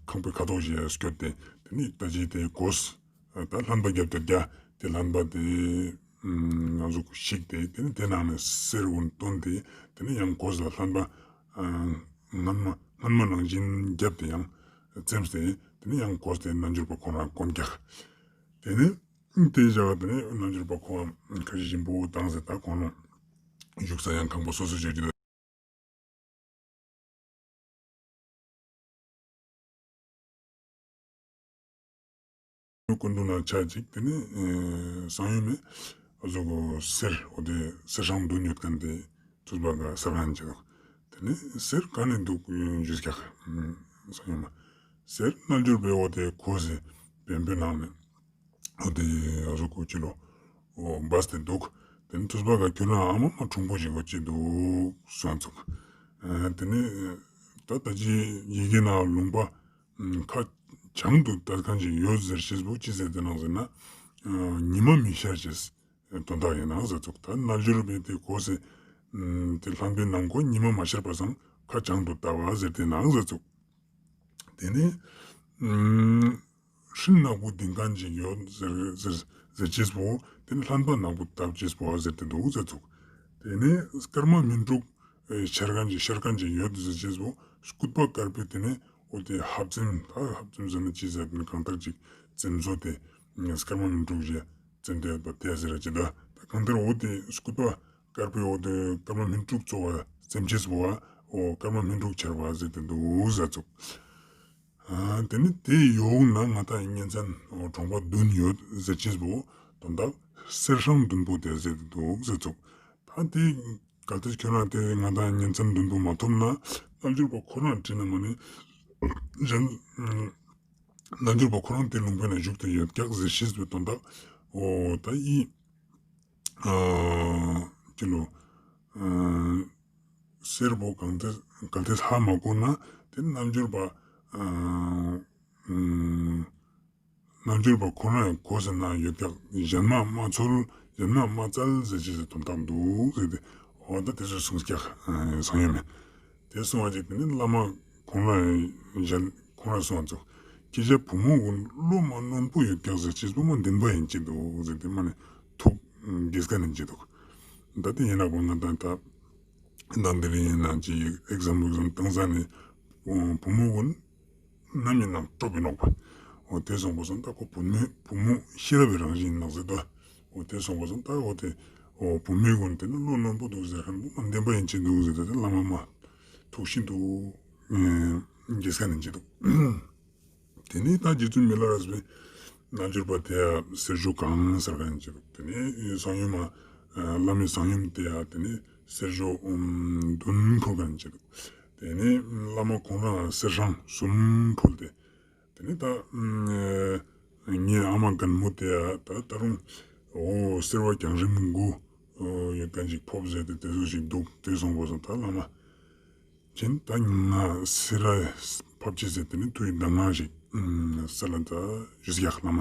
ཁང་པའི་ཁ་ཐོག་ཞིག་སྐྱོད་དེ་དེ་ནེ་ད་ཅི་དེ་གོས་ད་རླན་པ་རྒྱབ་སྟེ་རྒྱ་དེ་རླན་པ་དེ་ང་ཚོ་ཞིག་དེ་དེ་ནེ་དེ་ནང་ནེ་གསེར་གུན་བཏོན་ཏེ་དེ་ནེ་ཡང་གོས་ལ་རླན་པ་སྔན་མ་སྔན་མ་ནང་བཞིན་རྒྱབ་སྟེ་ཡང་བཙེམས་ཏེ་དེ་ནེ་ཡང་གོས་དེ་རྣལ་འབྱོར་པ་ཁོང་རང་གོན་ཀྱག། དེ་ནེ་དེ་བཞག་དེ་ནེ་རྣལ་འབྱོར་པ་ཁོང་ཁ་ཞེ་ཞིམ་པོ་བཏང་སྟེ་ད་ཁོང་རང་བཞུགས་ས་ཡང་ཁང་པ་སོ་སོ་ཅོ་ཅེ་དུག། སྐུ་མདུན་ན་ཆ་ཅིག་དེ་ནེ་གསང་ཡུམ་མས་ཨ་ཟུག་གོ་གསེར་འོ་དེ་གསེར་སྲང་བདུན་ཡོད་ཁན་དེ་ཐུགས་པ་ག་གསལ་ཁན་ཅིག་དུག། དེ་ནེ་གསེར་ག་ནེ་དུག་ཞུས་ཀྱག་གསང་ཡུམ་མ། གསེར་རྣལ་འབྱོར་པའི་འོ་དེ་གོས་སི་བེམ་པོའི་ནང་ནེ་འོ་དེ་ཨ་ཟུག་གོ་ཅི་ལོ་འོ་སྦས་ཏེ་དུག། དེ་ནེ་ཐུགས་པ་ག་ཁྱོད་རང་ཨ་མ་མ་གྲུང་པོ་ཞིག་གོ་ཅི་དུག་གསུངས་ཚུགས། དེ་ནེ་ད་ད་ཅི་ཡི་གེ་ནང་ལུང་པ་ཁ་བྱང་དུ་ལྟ་ཁན་ཅིག་ཡོད་ཟེར་ཤེས་པོ་ཅི་ཟེར་དེ་ནང་ཟེར་ན་ཉི་མ་མི་ཤར་ཅེས་དོན་དག་ཡིན་ནང་ཟེར་ཚུགས། ད་རྣལ་འབྱོར་པའི་དེ་གོས་སི་དེ་རླན་པའི་ནང་ཁོ་ཉི་མ་མ་ཤར་པ་སང་ཁ་བྱང་དུ་ལྟ་བ་ཟེར་དེ་ནང་ཟེར་ཚུགས། དེ་ནེ་སྤྲིན་ནག་པོ་ལྡིང་ཁན་ཅིག་ཡོད་ཟེར་ཟེར་ཟེར་ཅེས་པོ་དེ་ནེ་རླན་པ་ནག་པོ་བཏབ་ཅེས་པོ་ཟེར་ཏེ་དུག་ཟེར་ཚུགས། དེ་ནེ་སྐར་མ་སྨིན་དྲུག་ཤར་ཁན་ཅིག་ཤར་ཁན་ཅིག་ཡོད་ཟེར་ཅེས་པོ་སྐུད་པ་དཀར་པོའི་དེ་ནེ་འོ་དེ་ཧབ་ཙེམ་ད་ཧབ་ཙེམ་ཟེར་ན་ཅི་ཟེར་ན་གང་ལྟར་ཅིག་ཙེམ་བཟོ་དེ་སྐར་མ་སྨིན་དྲུག་ཅིག་ཙེམ་དེ་ཡོད་པ་དེ་ཟེར་ཅིག་ད་གང་ལྟར་འོ་དེ་སྐུད་པ་དཀར་པོའི་འོ་དེ་སྐར་མ་སྨིན་དྲུག་ཚོ་བ་ཙེམ་ཅེས་པོ་བ་འོ་སྐར་མ་སྨིན་དྲུག་འཆར་བ་ཟེར་ཏེ་དུག་ཟེར་ཚུགས། དེ་ནེ་དེ་ཡོག་ན་ང་ཏང་གཉེན་ཚན་གྲོང་པ་བདུན་ཡོད་ཟེར་ཅེས་པོ་དོན་དག་གསེར་སྲང་བདུན་པོ་དེ་ཟེར་ཏེ་དུག་ཟེར་ཚུགས། ད་དེ་གལ་ཏེ་ཁྱོད་རང་དེ་ང་ཏང་གཉེན་ཚན་བདུན་པོ་མ་ཐོབ་ན་རྣལ་འབྱོར་པ་ཁོ་རང་དྲིས་ན་མ་ནེ་གཞན་རྣལ་འབྱོར་པ་ཁོ་རང་དེ་ལུང་པའི་ནང་བཞུགས་ཏེ་ཡོད་ཀྱག་ཟེར་ཤེས་པའི་དོན་དག་འོ་ད་ཡི་ཅི་ལོ། གསེར་པོ་གང་ཏེ་གལ་ཏེ་ཧ་མ་གོ་ན་དེ་རྣལ་འབྱོར་པ་རྣལ་འབྱོར་པ་ཁོ་རང་གོས་ཟེར་ན་ཡོད་ཀྱག་གཞན་མ་མ་ཚོལ་གཞན་མ་མ་བཙལ་ཟེར་ཅེས་སི་དོན་དག་དུག་ཟེར་ཏེ་འོ་ད་དེ་ཚོ་གསུངས་ཀྱག་གསང་ཡུམ་མས། དེ་གསུངས་པ་ཅིག་དེ་ནེ་བླ་མ་ཁོང་རང་གཞན་ཁོང་རང་གསུངས་པ་ཚུགས། ཁྱེད་ཅག་བུ་མོ་གུན་བློ་མ་རྣོན་པོ་ཡོད་ཀྱག་ཟེར་ཅེས་པོ་མ་བདེན་པ་ཡིན་ཅི་དུག་ཟེར་ཏེ་མ་ནེ་ཐུགས་དགྱེས་ཁན་ཡིན་ཅི་དུག། ད་དེ་ཡིན་ན་གོ་ང་ཏང་ད་ད་འདི་རིང་ཡིན་ན་ཅི་ཨེག་ཟམ་པལ་ཨེག་ཟམ་བཏང་ས་ནེ་བུ་མོ་གུན་ནམ་ཡིན་ནའང་སྤྲོ་པོ་ཡིན་ནོག་པ། འོ་དེ་སོང་པ་སང་ད་ཁོ་བུ་མོ་བུ་མོ་ཤེས་རབ་པའི་རང་བཞིན་ཡིན་ནོག་ཟེར་ཏེ། འོ་དེ་སོང་པ་སང་ད་འོ་དེ་འོ་བུད་མེད་གུན་དེ་ནི་བློ་རྣོན་པོ་འདུག་ཟེར་ཁན་པོ་མ་བདེན་པ་ཡིན་ཅི་འདུག་ཟེར་ཏེ་བླ་མ་མ་ཐུགས་ཤིན་ཏུ་དགྱེས་ཁན་ཡིན་ཅི་འདུག། དེ་ནི་ད་རྗེ་བཙུན་མི་ལ་རས་པའི་རྣལ་འབྱོར་པ་དེ་ཡང་གསེར་ཞོ་གང་ཟེར་ཁན་ཡིན་ཅི་འདུག། དེ་ནི་གསང་ཡུམ་མ་བླ་མའི་གསང་ཡུམ་དེ་ཡང་དེ་ནི་གསེར་ཞོ་བདུན་ཕུལ་ཁན་ཡིན་ཅི་འདུག། དེ་ནི་བླ་མ་ཁོང་རང་གསེར་སྲང་གསུམ་ཕུལ་ཏེ། དེ་ནི་ད་ངའི་ཨ་མ་རྒན་མོ་དེ་ཡང་ད་ད་རུང་འོ་སེར་བ་རྒྱང་རིང་དགུ་ཡོད་ཁན་ཅིག་ཕོབ་ཟེར་ཏེ་དེ་ཟུག་ཞིག་འདུག། དེ་སོང་པ་སང་ད་བླ་མ་ཁྱེད་ད་ང་སེར་བ་ཕབ་ཅེས་ཟེར་དེ་ནི་དུས་ད་ང་ཞིག་ ཨུམ་ཟེར་ལ་ད་ཞུས་ཀྱག་བླ་མ།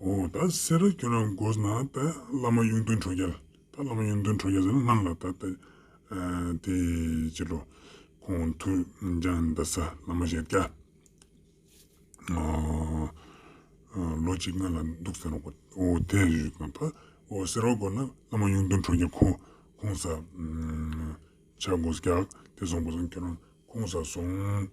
འོ་ད་སེ་ར་ཁྱོད་རང་དགོས་ན་ད་བླ་མ་གཡུང་སྟོན་ཁྲོ་རྒྱལ། ད་བླ་མ་གཡུང་སྟོན་ཁྲོ་རྒྱལ་ཟེར་ན་ནང་ལ་ད་ད་ཨ་དེ་ཅི་ལོ་ཁོང་ཐུགས་ལྗང་ད་ས་བླ་མ་ཞིག་ཀྱག་ཨ་ཨ་ལོ་གཅིག་སྔ་ལ་འདུག་ཟེར་ནོག་པ། འོ་དེ་ཞུས་ན་ད་འོ་སེ་ར་དགོས་ན་བླ་མ་གཡུང་སྟོན་ཁྲོ་རྒྱལ་ཁོང་ཁོང་ས་ཨུམ་ཆ་དགོས་ཀྱག་དེ་སོང་པ་སང་ཁྱོད་རང་ཁོང་ས་སོང་།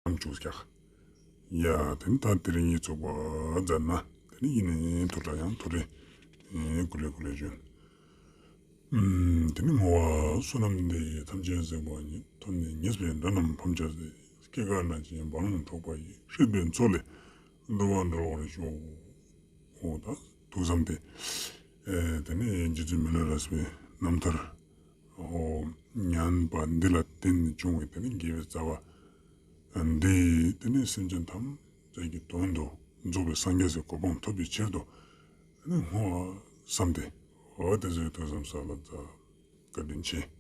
ནམ་བཅུག་ཀྱག་ཡ་དེ་ནི་ད་དེ་རིང་ཡིག་ཚོགས་པ་མཛད་ན་དེ་ནི་ཡིན་ནི་ཐུགས་ལ་ཡང་ཐུགས་རེ་ཨེ་ཀུ་ལེ་ཀུ་ལེ་བྱོན། ཨུམ་དེ་ནི་བསྔོ་བ་བསོད་ནམས་འདི་ཡིས་ཐམས་ཅད་གཟིགས་པ་ཉིད། ཐོབ་ནས་ཉེས་པའི་དགྲ་རྣམས་ཕམ་བྱས་ཏེ། སྐྱེ་རྒ་ན་འཆིའི་རྦ་ཀློང་འཁྲུགས་པ་ཡི། སྲིད་པའི་མཚོ་ལས་འགྲོ་བ་སྒྲོལ་བར་ཤོག་འོ་ད་ཐུགས་བསམ་དེ་ཨེ་དེ་ནི་རྗེ་བཙུན་མི་ལ་རས་པའི་རྣམ་ཐར་འོ་ཉན་པ་འདི་ལ་བརྟེན་ནས་བྱུང་བའི་དེ་ནི་དགེ་བའི་རྩ་བ་འདི་དེ་ནི་སེམས་ཅན་ཐམས་ཅད་ཀྱི་དོན་དུ་རྫོགས་པའི་སངས་རྒྱས་སི་གོ་འཕང་ཐོབ་པའི་ཕྱིར་དུ་དེ་ནི་བསྔོ་བ་བསམ་སྟེ་འོ་དེ་ཚོའི་ཐུགས་བསམ་ས་ལ་ད་བཀའ་དྲིན་ཆེ།